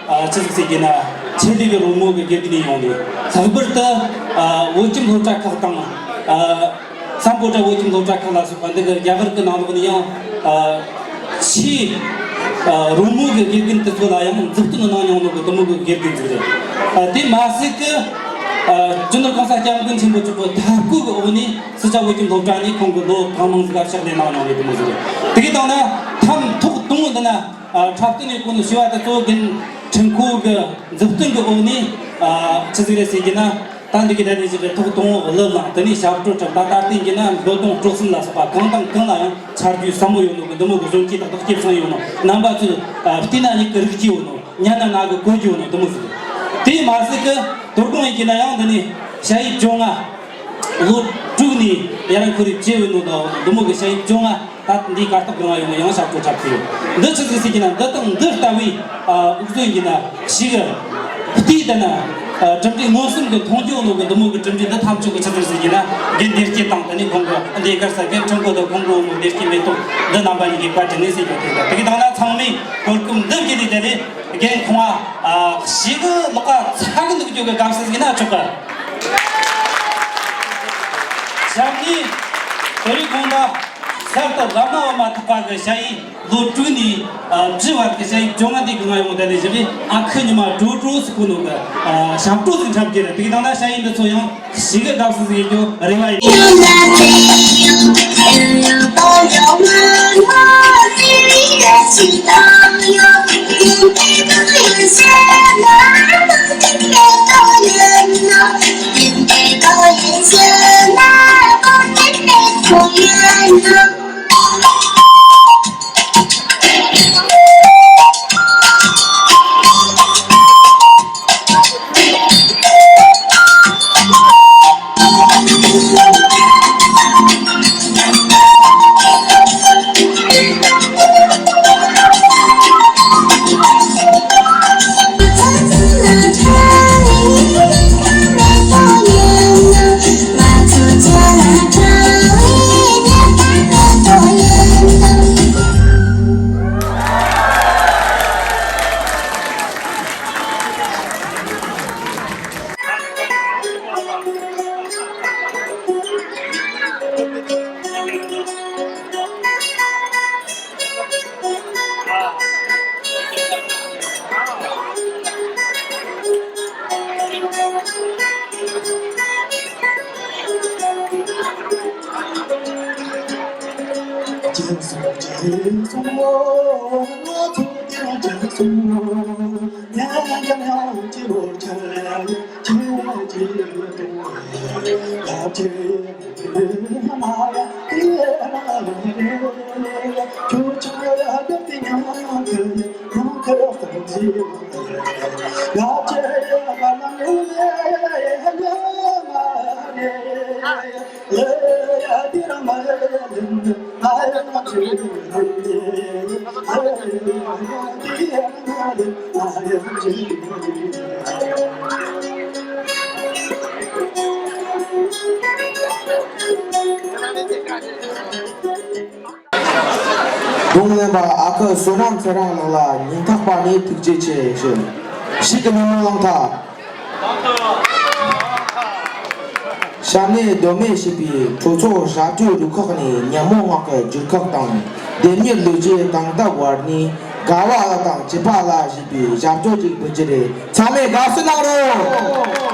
ཨ། ཆི་ཟིག་ཟེར་གྱི་ན། ཆེད་ལས་གི་རོལ་མོ་གི་དགེ་རྒན་ཡོང་ནས། ལྷག་པར་དུ། ཨ། བོད་ཁྱིམ་སློབ་གྲྭ་ཁག་དང་། ཨ། སམ་བྷོ་ཊ་བོད་ཁྱིམ་སློབ་གྲྭ་ཁག་ལ་སོགས་པ་འདི་གི་རྒྱ་གར་གི་ནང་ལོགས་ནས་ཡང་། ཨ། ཆེས། ཨ། རོལ་མོ་གི་དགེ་རྒན་དེ་ཚོ་ལ་ཡང་མཛུབ་སྟོན་གནང་མྱོང་ནོ་གི་དེ་མོ་གི་དགེ་རྒན་ཟིག་རེད། ཨ། དེ་མ་ཟད་གི། ཨ། སྤྱི་ནོར་གོང་ས་སྐྱབས་མགོན་ཆེན་པོ་མཆོག་གི་ཐད་བསྐོས་གི་འོག་ནས་སི་ཇཱ་བོད་ཁྱིམ་སློབ་གྲྭ་ནས་ཁོང་གི་ལོ་གང་མང་ཟིག་ག་ཕྱག་ལས་གནང་མྱོང་ནི་དེ་མོ་ཟིག་རེད། དེ་གི་སྟེང་ན་མཐའ་ཐོག་དང་པོ་འདི་ན། ཨ། འཁྲབ་སྟོན་ནས་གོ་ནོ་བྱིས་པ་དེ་ཚོ་རྒན་ཁྲིན་ཁོ་གི་མཛུབ་སྟོན་གི་འོག་ནས། ཨ། ཆི་ཟིག་རེད་ཟེར་གྱི་ན། ད་འདི་གི་ད་ནི་ཞིག་གི་ཐོག་དང་པོ་གླུ་བླངས། དེ་ནས་ཞབས་བྲོ་འཁྲབ། ད་ད་ལྟའི་གི་ན་མདོ་དང་སྤྲོ་གསུམ་ལ་སོགས་པ་གང་དང་གང་ལ་ཡང་ཆ་རྒྱུས་ཟབ་མོ་ཡོད་ནོ་གི་འདི་མོ་གི་གཞོན་སྐྱེས་དག་དག་སྐྱེས་སོང་ཡོད་ནོ། རྣམ་པ་ཚོས། ཨ། བལྟས་ན་མྱིག་གི་རིག་གི་ཡོད་ནོ། ཉན་ན་རྣ་གི་གོ་རྒྱུ་ཡོད་ནོ་དེ་མོ་ཟིག། དེ་མ་ཟད་གི་དོ་དགོང་ཡིན་གྱི་ན་ཡང་འདི་ནས་ཞ་ཡི་བཅོ་ལྔ། ལོ་དྲུག་ནས་ཡ་རང་ཁོ་རེ་བཅས་ཡོད་ནོ་དང་འདི་མོ་གི་ཞ་ཡི་བཅོ་ལྔ། ད་འདིའི་གར་སྟེགས་སྒང་ང་ཡོང་ནས་ཡང་ཞབས་བྲོ་འཁྲབ་ཀྱི་ཡོད། འདི་ཆི་ཟིག་ཟེར་གྱི་ན། འདི་དང་འདི་ལྟ་བུའི། ཨ། འུ་ཚོ་ཡིན་ན་ཞིག་གི་བལྟས་བསྡད་ན། ཨ། གྲུབ་འབྲས་མངོན་སུམ་གྱི་མཐོང་རྒྱུ་ནོ་གི་འདི་མོ་གི་གྲུབ་འབྲས་འདི་ཐམས་ཅད་གི་ཆི་ཟིག་ཟེར་གྱི་ན། རྒན་བདེ་སྐྱིད་དང་དེ་ནས་ཁོང་གི་འདི་གར་ས་རྒན་ཁྲིན་ཁོ་དང་ཁོང་གི་བུ་མོ་བདེ་སྐྱིད་མེ་ཏོག་འདི་རྣམ་པ་གཉིས་ཀྱིས་བཀའ་དྲིན་ནས་ཟེར་རྒྱུ་དེ་ད། དེ་གི་སྟེང་ན་ཚང་མས་གོ་སྐབས་འདི་བརྒྱུད་ནས་དེ་ནས་རྒན་ཁོང་ང་། ཨ། ཞིག་གི་ལོག་ག་ཚ་གི་འདུག་རྒྱུ་གི་དགའ་བསུ་ཟིག་ན་ཆོག་གི། གཤམ་ནས་དེ་རིང་དགོང་དག་གསར་དུ་བླ་མ་བ་མ་ཐག་པ་གི་ཞ་ཡི་ལོ་དྲུག་ནས། ཨ། བཞི་བར་གི་ཞ་ཡི་བཅོ་ལྔ་འདི་གི་ང་ཡོང་དེ་ནས་བཞི་བའི་ཨ་ཁུ་ཉི་མ་ཀྲོ་ཀྲོ་ཟེར་གོ་ནོ་གི། ཨ། ཞབས་བྲོ་ཟིག་འཁྲབ་རྒྱུ་རེད། དེ་གི་སྟེང་ན་ཞ་ཡི་འདི་ཚོ་ཡང་ཞིག་གི་དགའ་བསུ་ཟིག་ཡེད་རྒྱུ་རེ་བ་ཡིན། རྡུང་ལེན་པ་ཨ་ཁུ་བསོད་ནམས་ཚེ་རིང་ལགས་ལ་སྙིང་ཐག་པ་ནས་ཐུགས་རྗེ་ཆེ་ཞུ། ཞིག་གི་མི་མང་ལང་ཐག། གཤམ་ནས་མདོ་སྨད་བྱིས་པའི་ཁྲོ་ཚོགས་ཞབས་བྲོའི་རུ་ཁག་ནས་ཉིན་མོ་ངག་གི་ཇུས་ཁག་དང་། ལྡེམ་མྱུར་ལུས་ཀྱི་དང་ཐབས་བར་ནས་དགའ་བ་ལ་དང་སྐྱིད་པ་ལ་ཞེས་པའི་ཞབས་བྲོ་ཅིག་འབུལ་རྒྱུ་རེད། ཚང་མས་དགའ་བསུ་གནང་རོགས།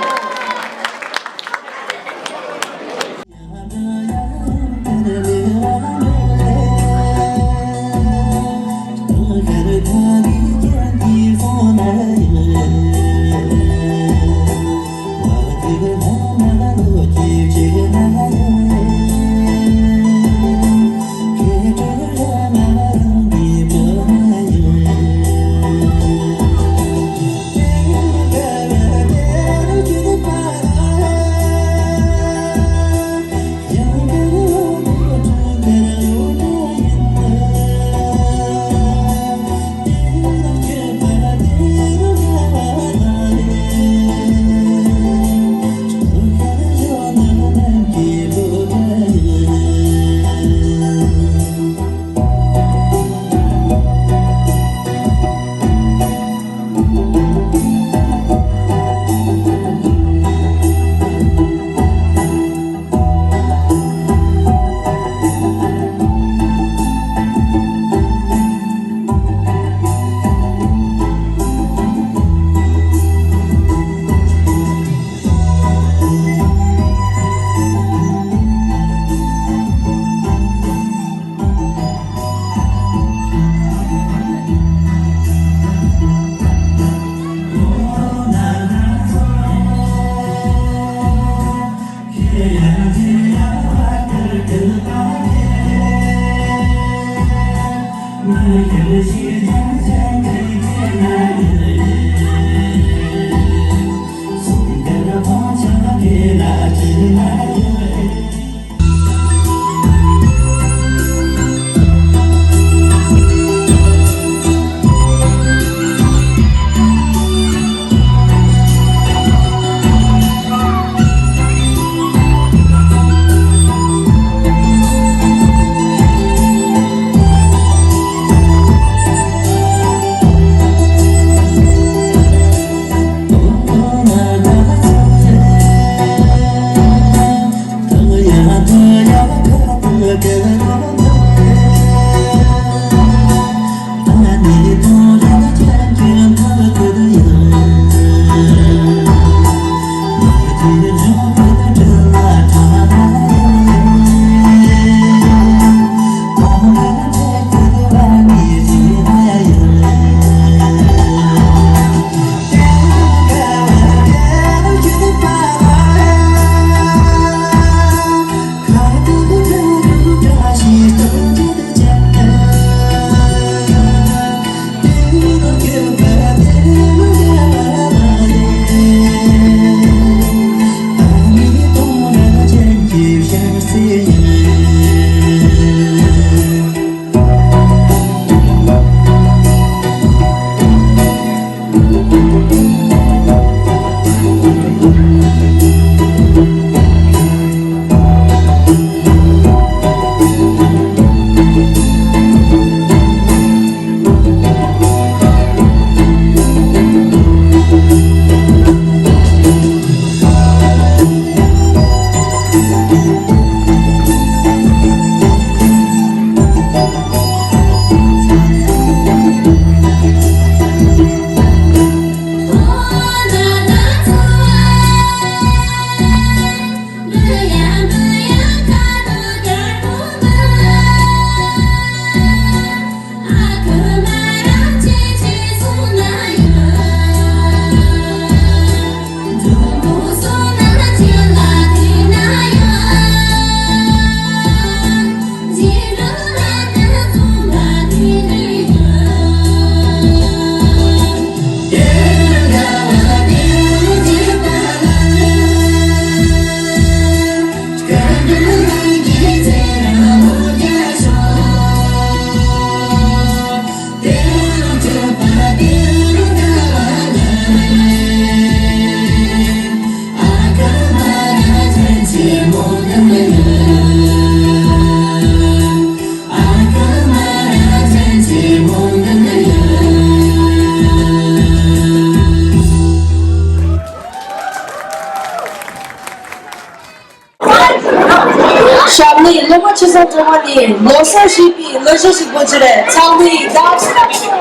ཞབས་གནས་སློབ་མ་ཆེ་ཚང་སྒྲོལ་མ་ནི་ལོ་གསར་ཞེས་པའི་གླུ་གཞས་ཤིག་འབོད་རྒྱུ་རེད། ཚང་མས་བདག་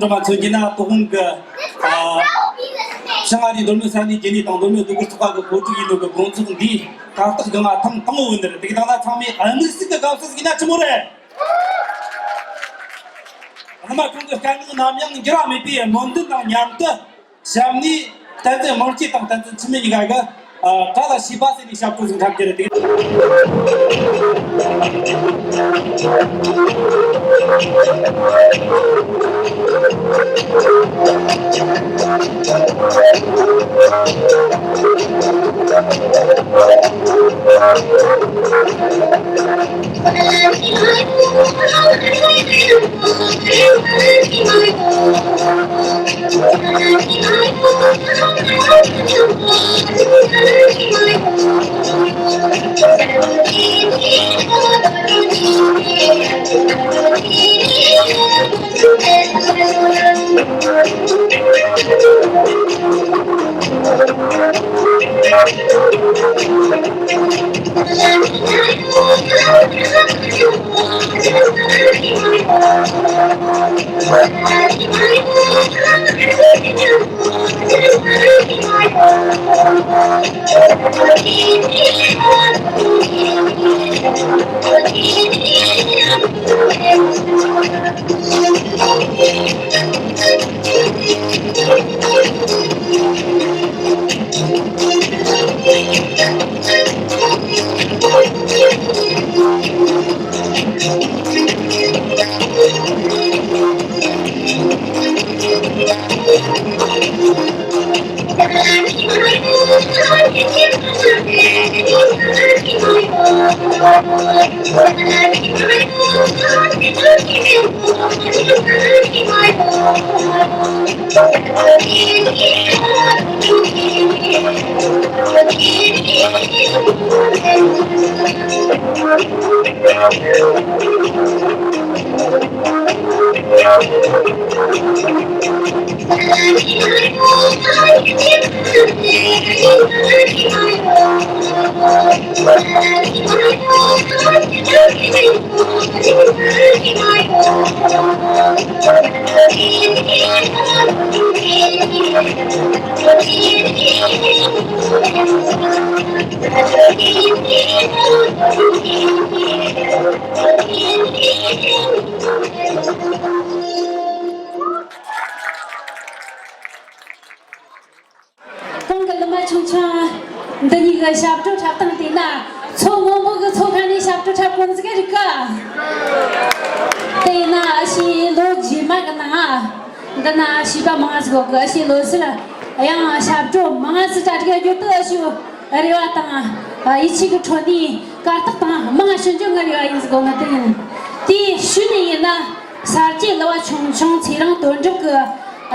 འགྲོ་མ་མཚོན་གྱི་ན་དོ་དགོང་གི་ཨ་ཤང་ཨ་རིའི་མདོ་སྨད་ས་གནས་རྒྱུན་ལས་དང་མདོ་སྨད་སློབ་ཕྲུག་ཚོགས་པ་གི་གོ་སྒྲིག་ཡིན་ནོ་གི་དགོང་ཚོགས་འདིའི་གར་སྟེགས་སྒང་ང་ཐེངས་དང་པོ་བོ་འདིར། དེ་གི་དང་ལ་ཚང་མས་དམིགས་བསལ་གྱི་དགའ་བསུ་ཟིག་ན་ཆི་མོ་རེད། བླ་མ་ཁོང་གི་དཀའ་ངལ་ནམ་ཡང་འགྱུར་བ་མེད་པའི་སྨོན་འདུན་དང་མཉམ་དུ། གཤམ་ནས་བསྟན་འཛིན་དམངས་གཅེས་དང་བསྟན་འཛིན་འཆི་མེད་གཉིས་ཀ་གི་ཨ་དགྲ་ལ་ཞེན་པ་ཟེར་ནས་ཞབས་བྲོ་ཟིག་འཁྲབ་རྒྱུ་རེད། དེ། གོང་གི་ལི་མ་ཆུང་ཆུང་འདི་གཉིས་ཀྱི་ཞབས་བྲོ་འཁྲབ་སྟངས་བལྟས་ན། མཚོ་སྔོན་པོ་གི་མཚོ་ཁ་ནས་ཞབས་བྲོ་འཁྲབ་གོ་ནི་ཟིག་རིག་གི། དེས་ན་ཨ་ཤེ་ལོ་རྗེས་མ་གི་ནང་འདི་ན་བྱིས་པ་མང་ཟིག་ཡོད་གི། ཨ་ཤེ་ལོ་སར་ཡང་ཞབས་བྲོ་མང་ཟིག་གྲ་སྒྲིག་རྒྱུ་དེ་ཨ་ཤེ་རེ་བ་དང་ཡིད་ཆེས་ཀྱི་ཁྲོད་ནས་གར་སྟེགས་སྟེང་མང་ཞུ་རྒྱུ་ངའི་རེ་བ་ཡིན་ཟིག་གོ་ནི་དེ་ཡིན། དེའི་ཤུལ་ནས་ཡིན་ན། གསར་སྐྱེས་གླུ་བ་ཆུང་ཆུང་ཚེ་རིང་དོན་གྲུབ་ཀྱིས་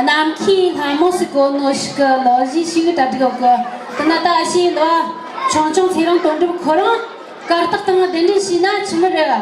ནམ་མཁའི་ལྷ་མོ་ཟིག་གོན་ནོ་ཞིག་གི་ལོ་རྒྱུས་ཤིག་གྲ་སྒྲིག་ཡོད་གི། དེ་ན་ད་ཨ་ཤེ་གླུ་བ་ཆུང་ཆུང་ཚེ་རིང་དོན་གྲུབ་ཁོ་རང་གར་སྟེགས་སྟེང་གདན་འདྲེན་བྱས་ན་ཆི་མོ་རེད།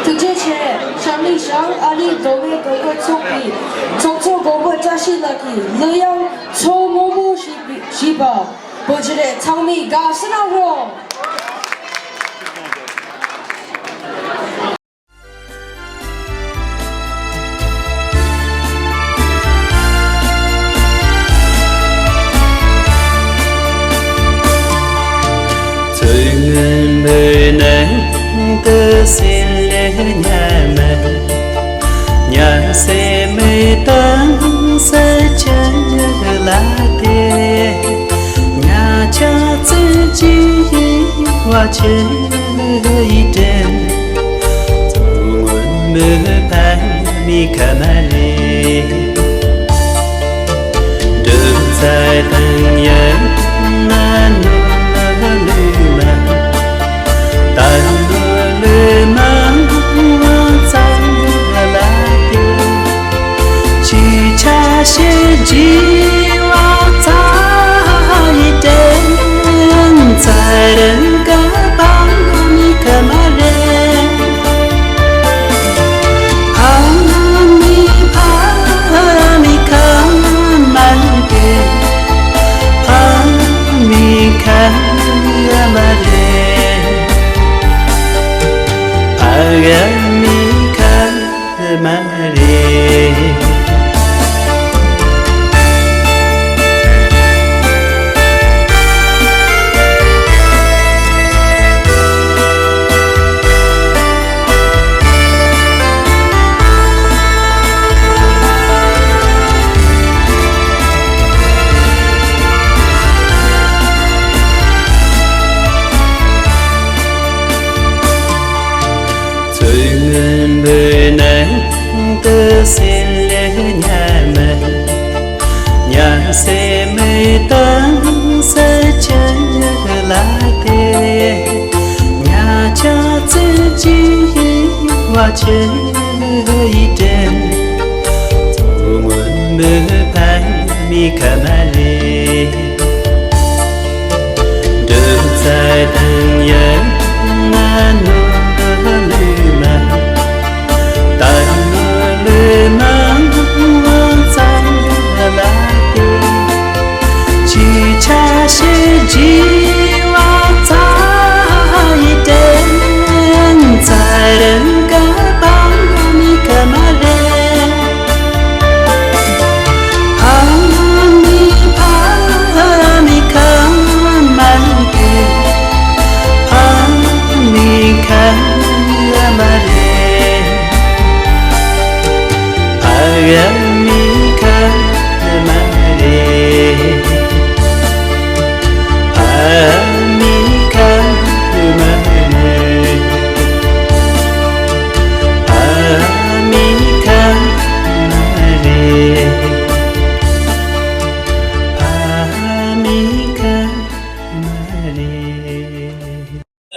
ཐུགས་རྗེ་ཆེ། བྱམས་ལིང་ཤང་ཨ་ལི་མདོ་སྨད་གོ་སྐབས་ཚོགས་པའི་ཚོགས་གཙོ་འགོ་པ་བཀྲ་ཤིས་ལགས་ཀྱིས་གླུ་དབྱངས་ཚོ་མང་པོ་ཞེས་པའི་ཞེས་པ་འབོད་ཀྱི་རེད། ཚང་མས་དགའ་བསུ་གནང་རོགས། སེམས་མི་དང་ས་ཆ་ལ་དེ། ཉ་ཆ་ཙི་ཅི་བ་ཆེ་ཡི་དྲན། སྔོན་མི་ཕ་མའི་ཁ་མ་རེད། འབྲུ་རྩྭ་དང་ཡང་ང་ནོར་ལུས་མ། ད་ནོར་ལུས་མ་ཙམ་ལ་དེ། ཅི་ཆ་ཤེས་ཀྱི་བ་ཙ་ཡི་དྲན། ཚ་རུ་ཀ་པ་མི་ཁ་མ་རེད། ཕ་མའི་ཕ་མའི་ཁ་མ་རེད། ཕ་མའི་ཁ་མ་རེད། ཕ་མའི་ཁ་མ་རེད། ཕ་མའི་ཁ་མ་རེད། ཕ་མའི་ཁ་མ་རེད། ཕ་མའི་ཁ་མ་རེད།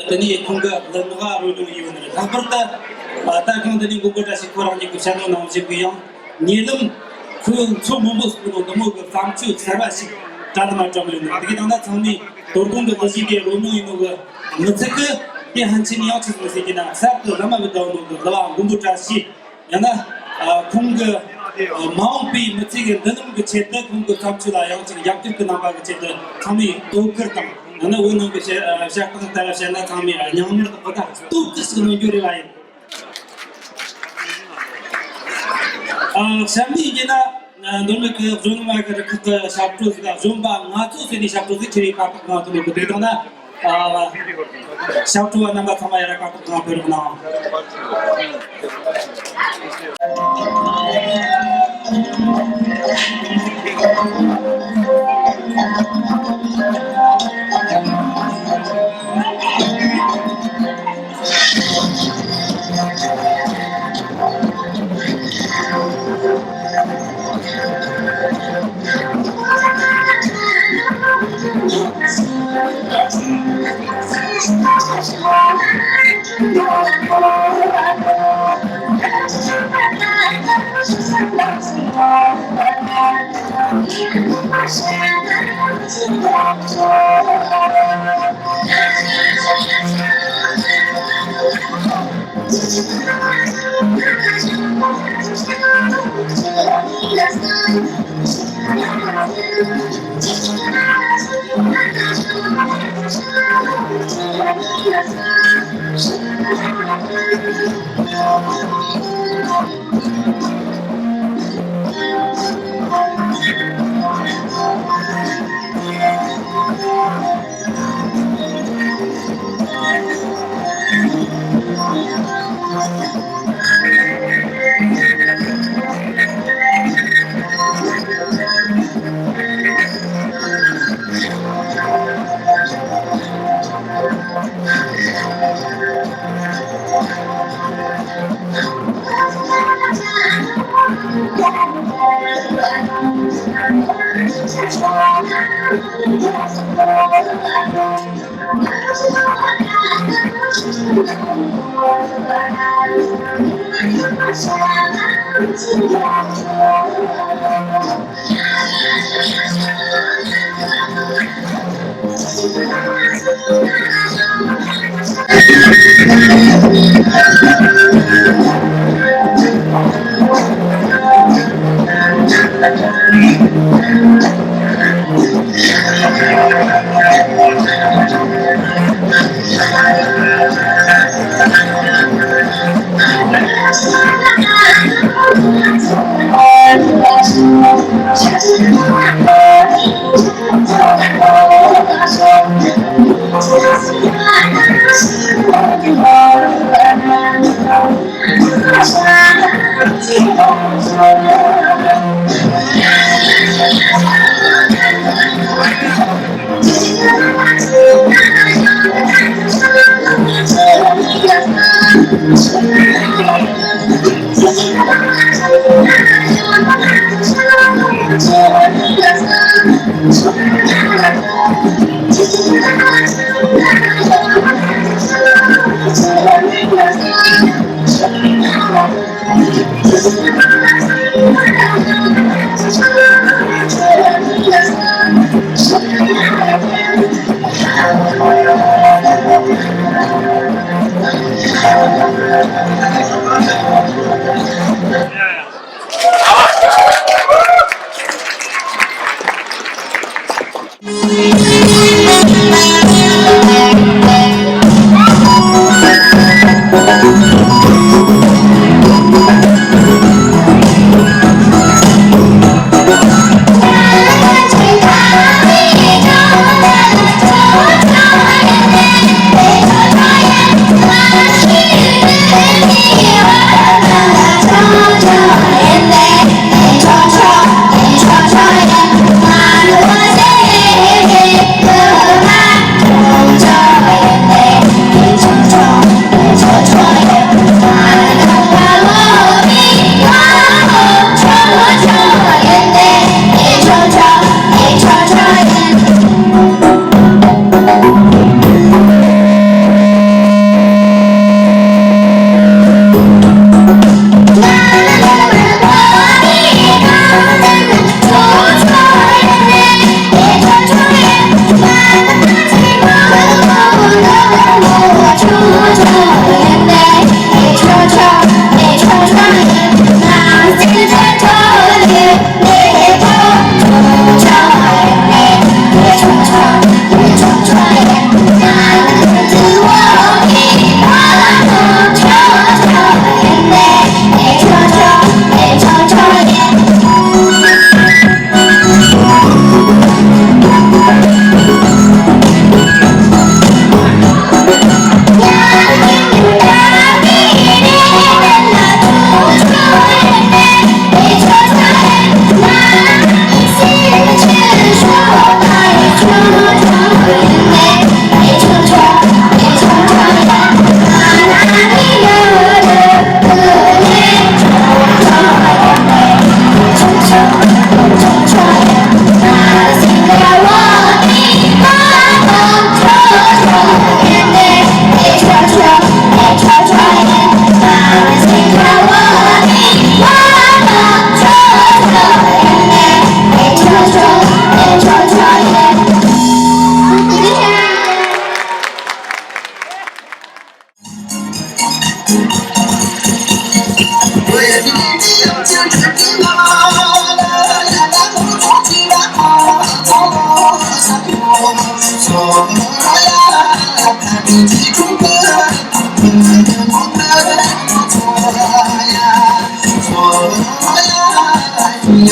དེ་ནས་ཁོང་གི་ལམ་ཁ་རོལ་འགྲོ་ཡོད་ནི་རེད། ལྷག་པར་དུ་ད་གང་དེ་ནས་མགོན་པོ་བཀྲ་ཤིས་ཁོ་རང་ཉིད་ཀྱི་ཞལ་ནང་ནང་བཞིན་གྱི་ཡང་ཉེ་ལམ་ཁོའི་མཚོ་སྔོན་པོ་སོགས་ནང་འདི་མོ་གི་བརྩམས་ཆོས་གསར་བ་ཞིག་དྲ་ལམ་དྲངས་ཡོད་ནི་རེད། དེ་གི་དང་ན་ཚང་མས་དོ་དགོང་གི་གླུ་གཞས་དེ་རོལ་མོ་ཡིན་ནོ་གི་མི་ཚད་གི་དེ་ཧན་ཆེན་ཡང་ཆེ་སོང་ཟེར་གྱི་ན་གསར་དུ་བླ་མ་བི་ཏའུ་ནོ་གི་གླུ་བ་མགོན་པོ་བཀྲ་ཤིས། ཡང་ན་ཨ་ཁོང་གི་ཨ་མ་འོངས་པའི་མི་ཚེ་གི་མདུན་ལམ་གི་ཆེད་དུ་ཁོང་གི་བརྩམས་ཆོས་ལ་ཡང་ཅིག་རྒྱབ་སྐྱོར་གི་རྣམ་པ་གི་ཆེད་དུ་ཚང་མས་དོ་ཁུར་དང་། ཡང་ན་བོད་ནང་གི་བཤད་ཨ་བཤད་སྟངས་ལྟར་བཤད་ན་ཚང་མས་ཨ་ཉག་དམར་དང་པོ་ད་སྟོབས་ཀྱིས་ཟིག་གནོན་རྒྱུ་རེད་བ་ཡིན། ཨ་གཤམ་ནས་ཡིན་ན་ཨ་མདོ་སྨད་གི་གཞོན་ནུ་མ་གི་རུ་ཁག་གི་ཞབས་བྲོ་ཟིག་གཞོན་པ་ང་ཚོ་ཟེར་ནས་ཞབས་བྲོ་ཟིག་ཁྱེར་ཡོད་པ་དག་ང་ཚོ་ནོ་གི་དེ་དང་ན། ཨ་ཞབས་བྲོ་བ་རྣམ་པ་ཚང་མ་ཡར་ར་བཀའ་དྲིན་དང་ཕེབས་རོགས་གནང་།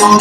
ང་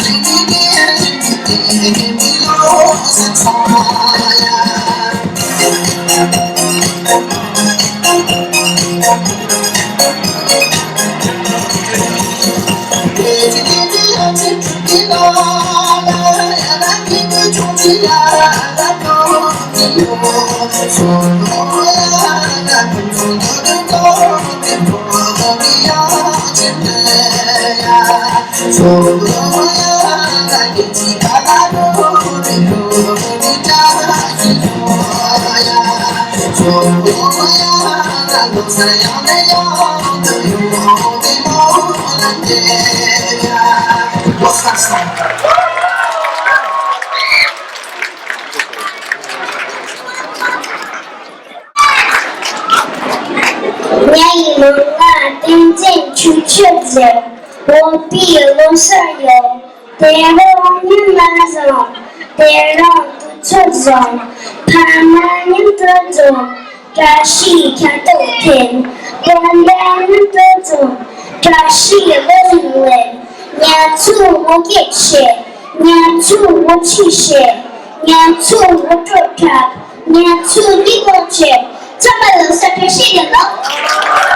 ཡི་མིང་ལ་བསྟན་འཛིན་ཆོས་སྐྱིད་ཟེར། བོད་པའི་ལོ་གསར་ཡོད། དེ་རིང་ཉིན་མ་བཟང་། དེ་རིང་དུས་ཚོད་བཟང་། ཕ་མ་མཉམ་དུ་འཛོམས། བཀྲ་ཤིས་ཁ་ཐུག་འཐེན། སྤུན་ཟླ་མཉམ་དུ་འཛོམས། བཀྲ་ཤིས་བུ་ལོན་ལེན། ང་ཚོས་བོད་སྐད་བཤད། ང་ཚོས་བོད་ཆས་བཤད། ང་ཚོས་བོད་བྲོ་འཁྲབ། ང་ཚོས་འདི་གོ་ཆེ། ཚང་མ་ལ་ས་བཀྲ་ཤིས་བདེ་ལེགས།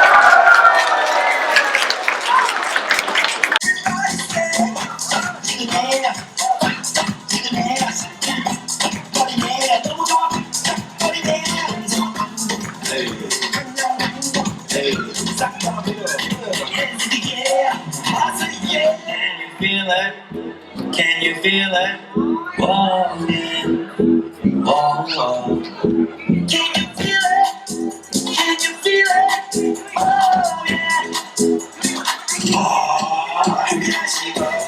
Can you feel it? Can you feel it? Whoa, yeah. Whoa, whoa. Can you feel it? Can you feel it? Oh, yeah. Oh, yeah, she goes.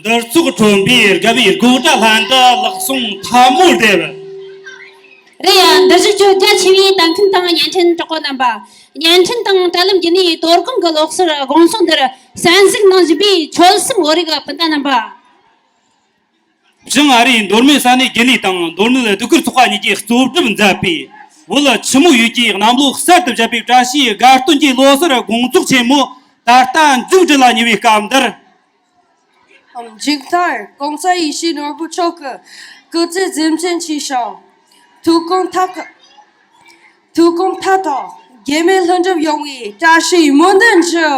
འདིར་ཚོགས་ཁྲོམ་པའི་དགའ་བའི་སྒོ་གྲྭ་ལྷན་དུ་ལག་ཟུང་ཐལ་མོ་སྦྲེལ། རེད་ཡ། འདིར་བཞུགས་ཁྱོད་རྒྱ་ཆེ་བའི་བསྟན་མཁན་དང་བརྙན་འཕྲིན་གྲོགས་པོ་རྣམ་པ། བརྙན་འཕྲིན་དང་དྲ་ལམ་བརྒྱུད་ནས་དོ་དགོང་གི་ལོ་གསར་དགོང་ཚོགས་འདིར་གསན་གཟིགས་གནང་བཞིན་པའི་ཆོལ་གསུམ་བོད་རིགས་སྤུན་ཟླ་རྣམ་པ། བྱང་ཨ་རིའི་མདོ་སྨད་ས་གནས་དགེ་ལས་དང་མདོ་སྨད་ཟློས་གར་ཚོགས་པ་གཉིས་ཀྱིས་གཙོ་སྒྲུབ་མཛད་པའི་བོད་ཆི་མོ་ཡུལ་གྱི་གནམ་ལོ་གསར་དུ་བཞད་པའི་བཀྲ་ཤིས་དགའ་སྟོན་གྱི་ལོ་གསར་དགོང་ཚོགས་ཆེན་མོ་ད་ལྟ་མཇུག་སྒྲིལ་ལ་ཉེ་བའི་སྐབས་འདིར། མཇུག་མཐར་གོང་ས་ཡེ་ཤེས་ནོར་བུ་མཆོག་གི་སྐུ་ཚེ་ཟིན་བྲིས་ཆེ་ཞིང་། ཐུགས་དགོངས་མཐའ་དག་ཐུགས་དགོངས་མཐའ་དག་རྒྱས་མེད་ལྷུན་གྲུབ་ཡོང་བའི་བཀྲ་ཤིས་སྨོན་འདུན་ཞུ།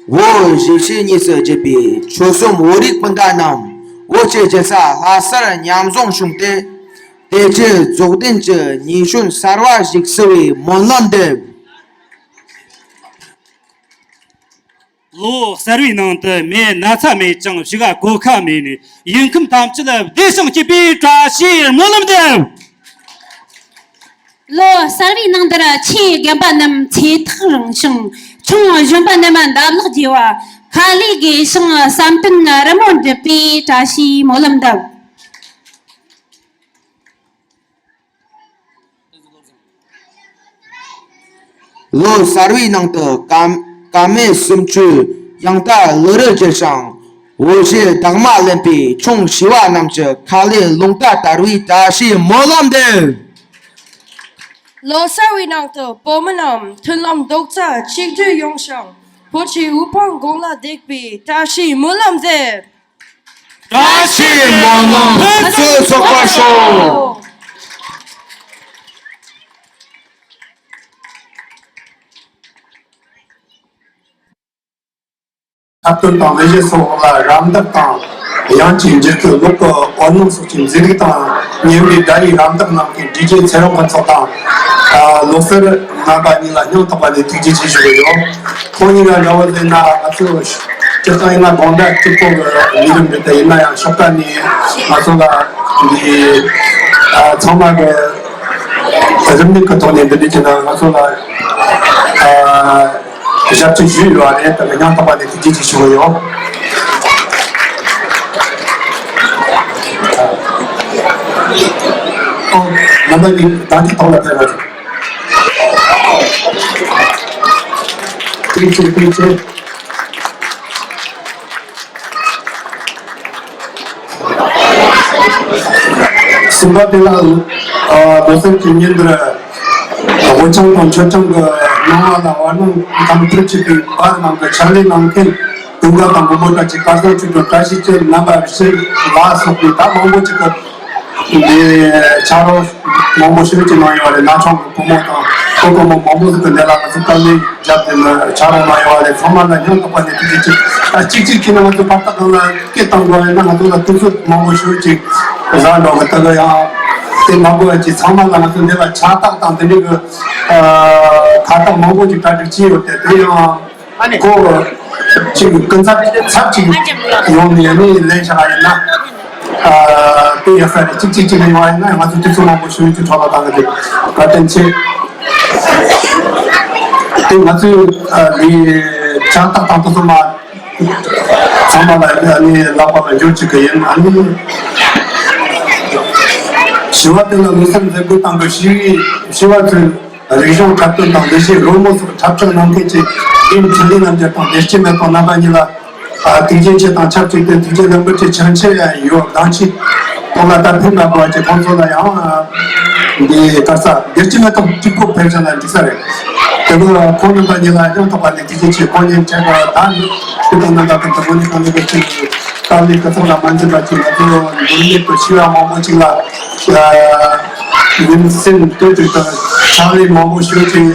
བོད་གཞིས་བྱེས་གཉིས་སུ་གྱེས་པའི་ཆོལ་གསུམ་བོད་རིགས་སྤུན་ཟླ་རྣམས་བོད་ཀྱི་རྒྱལ་ས་ལྷ་སར་མཉམ་འཛོམས་བྱུང་སྟེ། དེ་རྗེས་རྫོགས་ལྡན་གྱི་ཉིན་གཞོན་གསར་བ་ཞིག་བསུ་བའི་སྨོན་ལམ་འདེབས། ལོ་གསར་བའི་ནང་དུ་མེ་ན་ཚ་མེད་ཅིང་ཕྱུ་གུ་གོད་ཁ་མེད་ནས་ཡུལ་ཁམས་ཐམས་ཅད་བདེ་ཞིང་སྐྱིད་པའི་བཀྲ་ཤིས་སྨོན་ལམ་འདེབས། ལོ་གསར་བའི་ནང་དུ་ཆེ་རྒན་པ་རྣམས་ཚེ་ཐག་རིང་ཞིང་ཆུང་གཞོན་པ་རྣམས་འདབ་ལག་རྒྱས་པ། ཁ་ལས་དགེ་ཞིང་བསམ་དོན་རི་མོར་འགྲུབ་པའི་བཀྲ་ཤིས་སྨོན་ལམ་འདེབས། ལོ་གསར་བའི་ནང་དུ་ཀ་ཀ་མད་སུམ་ཅུའི་དབྱངས་རྟ་གླུ་རུ་གྱེར་ཞིང་། འོ་བྱེད་དག་མ་ལེན་པའི་ཆུང་བྱིས་པ་རྣམས་ཀྱི་ཁ་ལས་རླུང་རྟ་དར་བའི་བཀྲ་ཤིས་སྨོན་ལམ་འདེབས། ལོ་གསར་བའི་ནང་དུ་བོད་མི་རྣམས་མཐུན་ལམ་རྡོག་རྩ་གཅིག་སྒྲིལ་ཡོང་ཞིང་། བོད་ཀྱི་དབུ་འཕང་དགུང་ལ་འདེགས་པའི་བཀྲ་ཤིས་སྨོན་ལམ་འདེབས། བཀྲ་ཤིས་སྨོན་ལམ་ཕུན་སུམ་ཚོགས་པར་ཤོག། འཁྲབ་སྟོན་དང་ལས་བྱེད་སོགས་ལ་རམ་འདེགས་དང་ དབྱངས་ཀྱི་འགྱུར་ཁུག་གློག་གི་འོད་སྣང་སོགས་ཀྱི་མཛེས་སྡུག་དང་སྙན་པའི་སྒྲ་ཡི་རམ་འདེགས་གནང་མཁན་ཌི་ཇེ་ཚེ་རིང་ཕུན་ཚོགས་དང་། ཨ། ལོ་གསར་རྣམ་པ་གཉིས་ལ་སྙིང་ཐག་པ་ནས་ཐུགས་རྗེ་ཆེ་ཞུ་གི་ཡོད། ཁོང་གཉིས་ཀ་འདྲ་བོ་ཟེར་ན་ང་ཚོ་སྤྱིར་བཏང་ཡིན་ན་དགོང་དག་སྤྲུལ་སྐུ་གི་ལས་རིམ་རེད་དེ། ཡིན་ན་ཡང་ཕྱོགས་མཐའ་ནས་ང་ཚོ་ལ་འདི། ཨ། ཚང་མ་གི་རིན་མེད་ཀྱི་ཐོག་ནས་འདི་འདྲ་བྱས་ན་ང་ཚོ་ལ། ཨ། ཞབས་ཕྱི་ཞུས་ཡོད་རེད། ད་སྙིང་ཐག་པ་ནས་ཐུགས་རྗེ་ཆེ་ཞུ་གི་ཡོད། ཨོ། རྣམ་པ་གཉིས་བདག་གི་ཐོག་ལ་ཕེབས་རོགས། ཐུགས་རྗེ་ཆེ། ཐུགས་རྗེ་ཆེ། གསུམ་པ་དེ་ལ། ཨ། ལོ་གསར་གྱི་ཉིན་འདིར་འུ་ཚང་དང་མཆོད་ཆང་གི་སྣང་བ་ལ་བར་སྣང་དང་མཐུན་གཅིག་གི་བར་སྣང་གི་ཕྱག་ལས་གནང་མཁན་ཀུན་དགའ་དང་མགོན་པོ་བཀྲ་ཤིས་དཀར་བཟང་ཆོས་སྒྲོན་བཀྲ་ཤིས་ཀྱི་རྣམ་པ་བཞི་ལ་སོགས་པའི་ད་མང་པོ་ཅིག་གི་འདི་ཕྱག་རོགས་མང་པོ་ཞིག་ཅིག་གནང་ཡོད་རེད། ན་ཆུང་གི་བུ་མོ་དང་སྤོ་བོ་མང་པོ་ཟིག་གི་འདི་ལ་ང་ཚོ་དཀའ་ལས་བརྒྱབ་སྟེ་ནི་ཕྱག་རོགས་གནང་ཡོད་རེད། ཚང་མ་ལ་སྙིང་ཐག་པ་ནས་ཐུགས་རྗེ་ཆེ། ཨ། གཅིག་གཅིག་གིས་ནི་ང་ཚོ་བར་ཐག་སྒང་ལ་སྐད་བཏང་དགོས་ཡིན་ན་ང་ཚོ་ལ་དུས་ཚོད་མང་པོ་ཞིག་ཅིག་བཟའ་འགྲོ་གི། ད་ག་ཡང་དེ་མ་དགོས་ཀྱི་ཚང་མ་ལ་ང་ཚོ་འདི་ལ་ཕྱག་རྟགས་དང་དེ་འདྲའི་གི། ཨ། ཁ་རྟགས་མང་པོ་ཅིག་གྲ་སྒྲིག་བྱས་ཡོད་དེ། དེ་ཡང་ཨ་ནི་ཁོ་ཅིག་ཀུན་ཚབ་ཚབ་ཅིག་ཡོང་ནས་ནི་ལེན་བཞག་ཡིན་ན། ཨ། དེ་ཡག་ས་རེད། གཅིག་གཅིག་གཅིག་ལ་ཡོང་བ་ཡིན་ན་ང་ཚོ་དུས་ཚོད་མང་པོ་ཞིག་གི་འཕྲོ་བརླག་བཏང་གི་འདུག་བཀའ་དྲིན་ཆེ། དེ་ང་ཚོའི། ཨ། ལས་ཕྱག་རྟགས་དང་དེ་ཚོ་མ་ཚང་མ་ལ་ཨ་ནི་ལག་པ་ལ་འབྱོར་བཅུག་གི་ཡིན། ཨ་ནི་ཞི་བ་དེ་ལ་ལོ་གསར་མཛད་སྒོ་དང་གི་ཞི་བའི་ཞི་བ་ཚོའི་རིག་གཞུང་འཁྲབ་སྟོན་དང་ལས་བྱེད་རོལ་མོ་སོགས་འཁྲབ་ཁྲིད་གནང་མཁན་གྱི་དགེ་འཕྲིན་ལས་རྣམ་རྒྱལ་དང་བདེ་སྐྱིད་མེ་ཏོག་རྣམ་པ་གཉིས་ལ། ཨ། ཐུགས་རྗེ་ཆེ་དང་ཆབས་ཅིག་ཏུ་ཐུགས་རྗེ་ལེགས་འབུལ་གྱི་ཆོས་འཆད་ཡང་ཡོད། གདངས་ཆེ་ཁོང་ལ་ད་ཕེབས་མ་དགོས་པ་ཅིག་ཁོང་ཚོ་ལ་ཡང་འདི་ག་རེ་ཟེར། བདེ་སྐྱིད་མེ་ཏོག་གཅིག་པོ་ཕེབས་བཞག་ན་འགྲིག་ས་རེད། དེ་ཁོང་རྣམ་པ་གཉིས་ལ་ཡང་དག་པ་ནས་ཐུགས་རྗེ་ཆེ། ཁོང་ཉིད་ཆེད་དུ་ད་ནི་སྤྱི་དང་རྣམ་པ་ཀུན་ཏུ་དངོས་གནས་གང་ལེགས་པའི་ཆེད་དུ་དཀའ་ལས་ཁག་ཚང་ལ་མ་འཛེམས་པ་ཅིག་ང་ཚོ་འབུལ་མེད་དུ་ཤི་བ་མང་པོ་ཅིག་ལ། ཨ། ཡུན་སེམས་གཏོད་ཅིག་དང་ཕྱག་ལས་མང་པོ་ཞེ་ཅིག་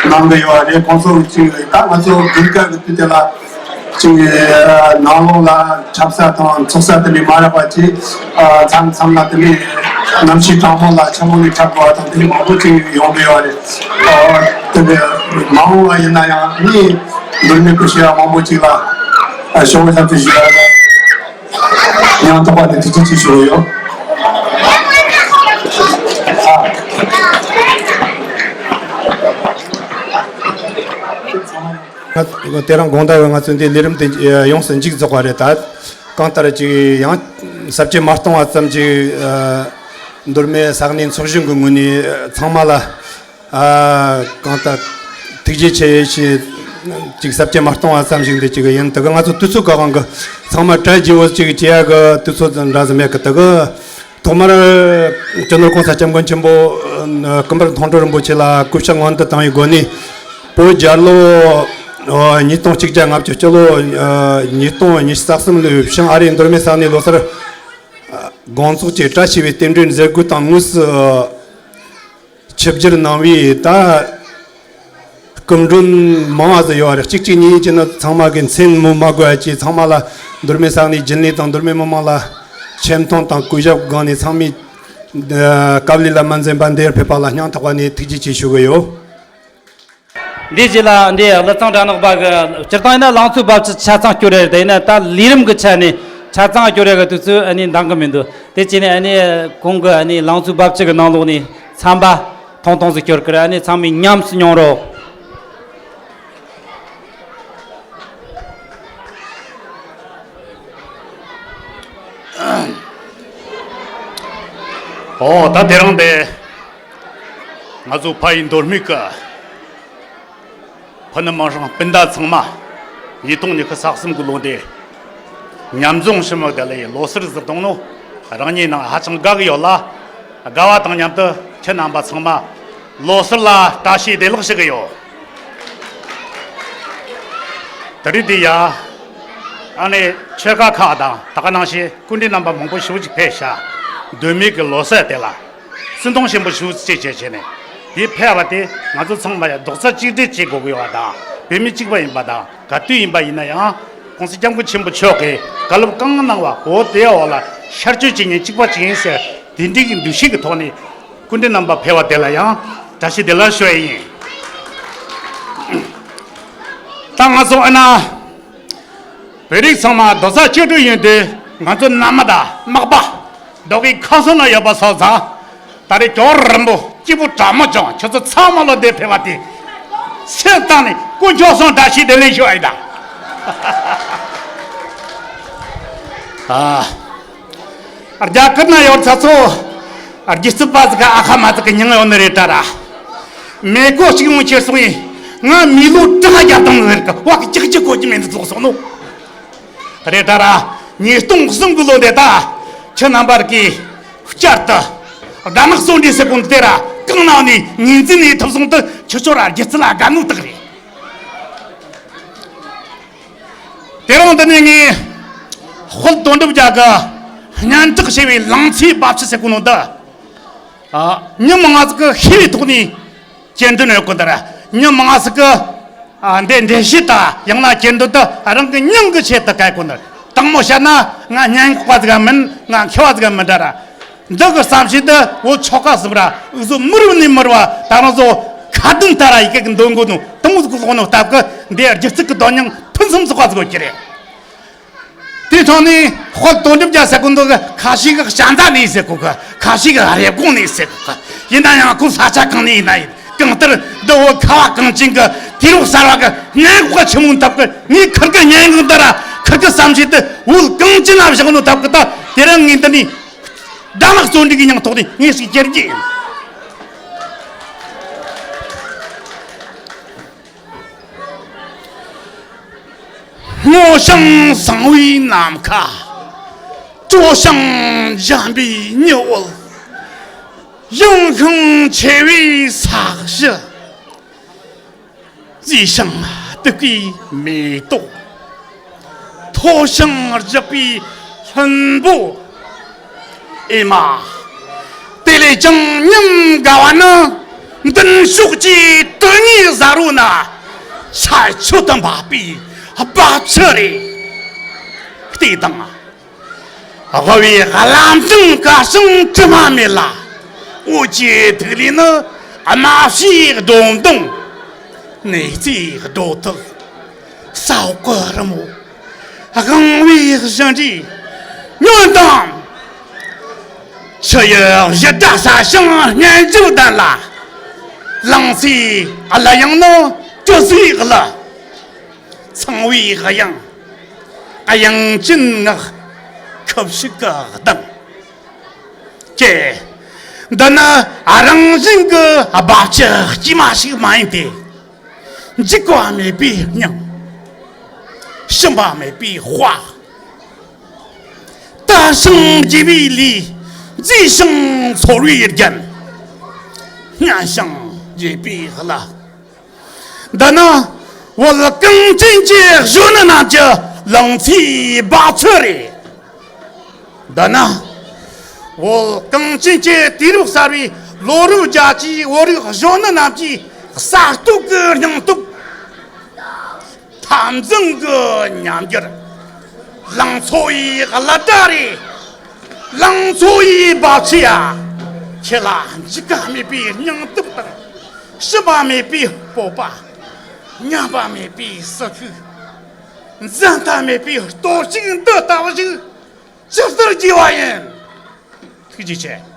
གནང་གི་ཡོད་རེད། ཁོང་ཚོ་ཅིག་ད་ང་ཚོ་དགུན་ཁ་གི་དུས་དེ་ལ་ཅིག་ནང་ལོགས་ལ་འཁྲབ་ས་དང་ཚོགས་ས་དེ་འདྲ་མ་རག་པ་ཅིག་ཨ། མཚམས་མཚམས་ལ་དེ་འདྲ་གནམ་གཤིས་གྲང་མོ་ལ་ཆུ་ལོག་ནས་འཁྲབ་དགོས་པ་དང་དེ་འདྲ་མང་པོ་ཅིག་ཡོང་གི་ཡོད་རེད། ཨ། དེ་འདྲ་མ་འོངས་པ་ཡིན་ན་ཡང་ནི་འབུལ་མེད་སྐུ་ཞེས་པ་མང་པོ་ཅིག་ལ། ཨ། ཤོག་བུ་ཞབས་ཏུ་ཞུ་ཡ་ཡང་དག་པ་ནས་ཐུགས་རྗེ་ཆེ་ཞུ་གི་ཡོད། ཨ། ང་དེ་རིང་དགོང་དག་ང་ཚོ་འདི་ལས་རིམ་དེ་ཡོངས་སུ་མཇུག་རྫོགས་པ་རེད། ད་གང་ལྟར་ཅིག་ཡང་ཟབ་ཆོས་མ་གཏོང་བ་ཙམ་ཅིག་ཨ། མདོ་སྨད་ས་གནས་ཚོགས་གཞོན་གྱི་ངོས་ནས་ཚང་མ་ལ། ཨ། གང་ལྟར་ཐུགས་རྗེ་ཆེ་ཞེས་ཅིག་ཟབ་ཆོས་མ་གཏོང་བ་ཙམ་ཞིག་འདི་ཅིག་ཡིན། དེ་ག་ང་ཚོ་དུས་ཚོད་ག་གང་གི་ཚང་མ་གྲ་རྒྱས་པོ་ཅིག་བྱེད་ཡ་གི་དུས་ཚོད་འདྲ་ཟིག་མེད་གི། དེ་ག་ཐོག་མར་སྤྱི་ནོར་གོང་ས་སྐྱབས་མགོན་ཆེན་པོ་ཀུན་དགའ་མཐོང་གྲོལ་རིན་པོ་ཆེ་ལ་གུས་ཕྱག་སྔོན་དུ་བཏང་བའི་སྒོ་ནས། བོད་རྒྱལ་ལོ་ཉིས་སྟོང་གཅིག་བརྒྱ་ལྔ་བཅུ། སྤྱི་ལོ་ཉིས་སྟོང་ཉི་ཤུ་རྩ་གསུམ་ལོའི་བྱང་ཨ་རིའི་མདོ་སྨད་ས་གནས་ལོ་གསར་དགོང་ཚོགས་ཀྱི་བཀྲ་ཤིས་པའི་རྟེན་འབྲེལ་མཛད་སྒོའི་སྟེང་དངོས་སུ་ཆིབས་བསྒྱུར་གནང་བའི་ད་སྐུ་མགྲོན་མང་བ་ཟིག་ཡོད་རེད། གཅིག་གཅིག་གཉིས་གཉིས་ཀྱིས་ནི་ཚང་མ་གི་མཚན་སྨོས་མ་དགོས་པ་ཅིག་ཚང་མ་ལ་མདོ་སྨད་ས་གནས་རྒྱུན་ལས་དང་མདོ་སྨད་མི་མང་ལ་ཆེ་མཐོང་དང་གུས་ཞབས་སྒང་ནས་ཚང་མས་ཨ། དཀའ་ལས་ལ་མ་འཛེམས་པ་འདིར་ཕེབས་པ་ལ་སྙིང་ཐག་པ་ནས་ཐུགས་རྗེ་ཆེ་ཞུ་གི་ཡོད། འདིའི་རྗེས་ལ་འདི་ཀླུ་ཚང་དྲ་ནག་པ་གི་སྤྱིར་བཏང་ཡིན་ན་ལང་ཚོའི་རྦབ་ཆུ་ཆ་ཚང་སྐྱོར་རེད། དེ་ཡིན་ན་ད་ལས་རིམ་གི་ཆ་ནས་ཆ་ཚང་སྐྱོར་རེ་གི་དུས་ཚོད་ཨ་ནི་འདང་གི་མི་འདུག་དེ་བྱས་ནས་ཨ་ནི་གོང་གི་ཨ་ནི་ལང་ཚོའི་རྦབ་ཆུ་གི་ནང་ལོགས་ནས་ཚན་པ་ཐུང་ཐུང་ཟིག་སྐྱོར་གི་རེད། ཨ་ནི་ཚང་མས་ཉམས་སུ་མྱོང་རོགས། ཨོ། ད་དེ་རིང་དེ་ང་ཚོ་ཕ་ཡུལ་མདོ་སྨད་ཀྱི་ཕུ་ནུ་མིང་སྲིང་སྤུན་ཟླ་ཚང་མ་ཉིས་སྟོང་ཉི་ཤུ་རྩ་གསུམ་གི་ལོ་འདི་མཉམ་འཛོམས་ཞུ་མི་དེ་ལ་ཡི་ལོ་གསར་ཟེར་བཏང་ནོ་རང་ཉིད་ནང་ཧ་ཅང་དགའ་གི་ཡོད་ལ། དགའ་བ་དང་མཉམ་དུ་ཁྱེད་རྣམ་པ་ཚང་མ་ལོ་གསར་ལ་བཀྲ་ཤིས་བདེ་ལེགས་ཞུ་གི་ཡོད། དེ་རིང་འདི་ཡ་ཨ་ནི་ཆོལ་ཁ་ཁག་དང་ད་ག་ནང་བཞིན་སྐུ་མགྲོན་རྣམ་པ་མང་པོ་ཞེ་ཅིག་ཕེབས་ཤག་མདོ་སྨད་ཀྱི་ལོ་གསར་དེ་ལ་བརྩི་མཐོང་ཆེན་པོ་ཞེ་ཅིག་བྱས་བྱས་ནས་འདིར་ཕེབས་པ་དེ་ང་ཚོ་ཚང་མ་ཡ་རྡོག་རྩ་གཅིག་སྒྲིལ་བྱེད་དགོས་ཀྱི་ཡོད་པ་དང་། བོད་མི་གཅིག་པ་ཡིན་པ་དང་། ག་དུས་ཡིན་པ་ཡིན་ན་ཡང་ ༸གོང་ས་༸སྐྱབས་མགོན་ཆེན་པོ་མཆོག་གིས་བཀའ་སློབ་གང་གནང་བ་འོ་དེའི་འོག་ལ་ཤར་བསྐྱོད་བྱེད་མཁན་གཅིག་པ་གཅིག་ཡིན་ཟེར། དེ་འདྲའི་གི་འདུ་ཤེས་ཀྱི་ཐོག་ནས་སྐུ་མགྲོན་རྣམ་པ་ཕེབས་པ་དེ་ལ་ཡང་བཀྲ་ཤིས་བདེ་ལེགས་ཞུ་ཡ་ཡིན། ད་ང་ཚོ་ཨ་ན་བོད་རིགས་ཚང་མ་རྡོག་རྩ་གཅིག་སྒྲིལ་ཡིན་དུས། ང་ཚོ་མནའ་མ་དང་མག་པ་རྡོ་གི་ཁ་སང་ན་ཡོད་པ་སོགས་ཙང་། ད་རེས་གྱོག་རིང་པོ་སྐྱིད་པོ་གྲ་མོ་བྱུང་། ཁྱོད་ཚོ་ཚང་མ་ལོ་འདིར་ཕེབས་པ་དེ་སེམས་གཏིང་ནས་དཀོན་མཆོག་གསུམ་བཀྲ་ཤིས་བདེ་ལེགས་ཞུ་བ་ཡིན་ད། ཨ། རྒྱ་གར་ན་ཡོད་ཚ་ཚོ། རྒྱུ་རྩིས་པ་ཟིག་ག་ཨ་ཁ་མ་ཟིག་གི་མྱིང་ཡོད་ནི་རེད་ད་ར། མེ་ཀོ་གཅིག་ཡོང་ཁྱེར་སོང་ཡིན། ང་མི་ལོ་དྲུག་བརྒྱ་བཏང་ནི་རེད་གི། བ་གི་ཅིག་ཅིག་གོ་གི་མེད་འདི་ཚོགས་སོང་ནོ། རེད་ད་ར། ཉིས་སྟོང་གསུམ་གི་ལོ་འདི་ད། ཁྱེད་རྣམ་པར་གི་བསྐྱར་དུ་དགའ་ནག་བརྩོན་འགྲུས་ཟེར་གོ་འདི་དེ་ར་གང་ནང་ནས་ངོས་འཛིན་ཡེད་ཐུབ་སོང་དུས། ཁྱེད་ཚོ་ར་རྒྱུ་རྩིས་ལ་དགའ་ནོ་དག་རེད། དེ་རིང་འདི་ནས་ངས་དཔལ་དོན་གྲུབ་རྒྱལ་གྱི་སྙན་གྲགས་ཆེ་བའི་ལང་ཚོའི་རྦབ་ཆུ་ཟེར་གོ་ནོ་འདི། ཨ། མྱི་མང་ང་ཟིག་གི་ཤེས་པའི་ཐོག་ནས་གྱེར་འདོན་ཡོད་གོ་འདི་ར། མྱི་མང་ང་ཟིག་གི། ཨ། འདི་འགྲེལ་བཤད་དང་ཡང་ན་གྱེར་འདོན་དེ་རང་གི་མྱིང་གི་ཆེད་དུ་བཀལ་གོ་ནི། དྲང་མོ་བཤད་ན་ང་སྙན་ངག་པ་ཟིག་མིན། ང་མཁས་པ་ཟིག་མིན་ད་ར། འདི་གི་བསམ་ཤེས་དེ་བོད་ཆོལ་ཁ་གསུམ་ར་འུ་ཚོ་མི་རབས་ནས་མི་རབས་བ་ད་རང་ཚོ་ཁ་གདངས་ལྟར་ཡི་གེ་གི་འདོན་གོ་ནོ་དེ་མོ་ཟིག་གི་ལོག་ནོ་སྟབས་ཀྱིས། འདི་སྒྱུ་རྩལ་གི་དོན་སྙིང་ཕུན་སུམ་ཚོགས་པ་ཟིག་ཡོད་ཀྱི་རེད། དེ་ཐོག་ནས་དཔལ་དོན་གྲུབ་རྒྱལ་ཟེར་གོ་འདི་གི་ཁ་ཤས་ཀྱིས་ཤ་ཟ་ནས་ཟེར་གོ་གི། ཁ་ཤས་ཀྱིས་རེབ་གོང་ནས་ཟེར་གོ་གི། ཡིན་ན་ཡང་ཁོ་ས་ཆ་གང་ནས་ཡིན་ན་ཡིན། གང་ལྟར་འདི་བོད་ཁ་བ་གངས་ཅན་གྱི་དུས་རབས་གསར་བ་གི་སྙན་ངག་པ་ཆེན་མོའི་སྟབས་ཀྱིས། ངས་ཁིར་གི་སྙན་ངག་འདི་ར་ཁིར་གི་བསམ་ཤེས་དེ་བོད་གངས་ཅན་ལ་བཞག་ནོ་སྟབས་ཀྱིས། ད་དེ་རིང་ངས་འདི་ནས་དགའ་ནག་བརྩོན་འགྲུས་ཀྱི་མྱིང་ཐོག་ནས་ངས་ཞིག་གྱེར་རྒྱུ་ཡིན། སྔོ་ཞིང་བཟང་བའི་ནམ་མཁའ། དྲོ་ཞིང་འཇམ་པའི་ཉི་འོད། ཡངས་ཤིང་ཆེ་བའི་ས་གཞི། བརྗིད་ཞིང་སྡུག་པའི་མེ་ཏོག། མཐོ་ཞིང་རྒྱུག་པའི་ལྷུན་པོ། ཨེ་མ། དེ་ལས་ཀྱང་སྙིང་དགའ་བ་ནི། མདུན་ཕྱོགས་ཀྱི་དོན་དངོས་གཟའ་རོ་ན་ཆར་ཆུ་དང་འབབ་པའི་རྦབ་ཆུ་རེད། བལྟས་དང་། དབུལ་བའི་ལམ་སྟོན་སྐར་བྱང་དྲི་མ་མེད་ལ། འོད་ཀྱི་ཐིག་ལེ་ནི་རྨ་བྱའི་སྒྲོམ་མདོངས། ནེའུ་ཙིའི་རྡོ་ཐིག། ས་འོག་གི་རི་མོ། དབང་བོའི་གཞུ་འབྲས་ཉོན་དང་། ཆུ་ཡི་བཞུར་སྒྲ་ཟ་ཞིང་སྙན་འཇེབས་ལྡན་ལ། ལང་ཚོའི་གླུ་དབྱངས་ནི་དྲི་ཟའི་གླུ། ཚངས་པའི་དབྱངས་དབྱངས་ཅན་ངག་ཁུ་བྱུག་གི་གདངས། ཀྱེ། འདི་ནི་རང་བཞིན་གྱི་རྦབ་ཆུ་དཀྱུས་མ་ཞིག་མ་ཡིན་ཏེ། འཇིག་པ་མེད་པའི་སྙིང་། ཞུམ་པ་མེད་པའི་དཔའ། དར་ཞིང་རྒྱས་པའི་ལུས། མཛེས་ཤིང་ཚོར་བའི་རྒྱན། སྙན་ཞིང་འཇེབས་པའི་གླུ། འདི་ནི་བོད་གངས་ཅན་གྱི་གཞོན་ནུ་རྣམས་ཀྱི་ལང་ཚོའི་རྦབ་ཆུ་རེད། འདི་ནི་བོད་གངས་ཅན་གྱི་དུས་རབས་གསར་བའི་ལོ་རབས་བརྒྱད་ཅུའི་བོད་རིགས་གཞོན་ནུ་རྣམས་ཀྱི་གསར་གཏོད་ཀྱི་སྙིང་སྟོབས། འཐབ་འཛིང་གི་ཉམས་འགྱུར། ལང་ཚོ་ཡི་གླུ་སྒྲ་རེད། ལང་ཚོ་ཡི་རྦབ་ཆུ་ཡ། ཁྱེད་ལ་འཇིགས་པ་མེད་པའི་སྙིང་སྟོབས་དང་། ཞུམ་པ་མེད་པའི་སྤོབས་པ། ཉམས་པ་མེད་པའི་ཟིལ་ཤུགས། འཛད་མཐའ་མེད་པའི་སྟོབས་ཤུགས་འདི་ལྟ་བུ་ཞིག་ཇི་ལྟར་རྒྱས་པ་ཡིན། ཐུགས་རྗེ་ཆེ།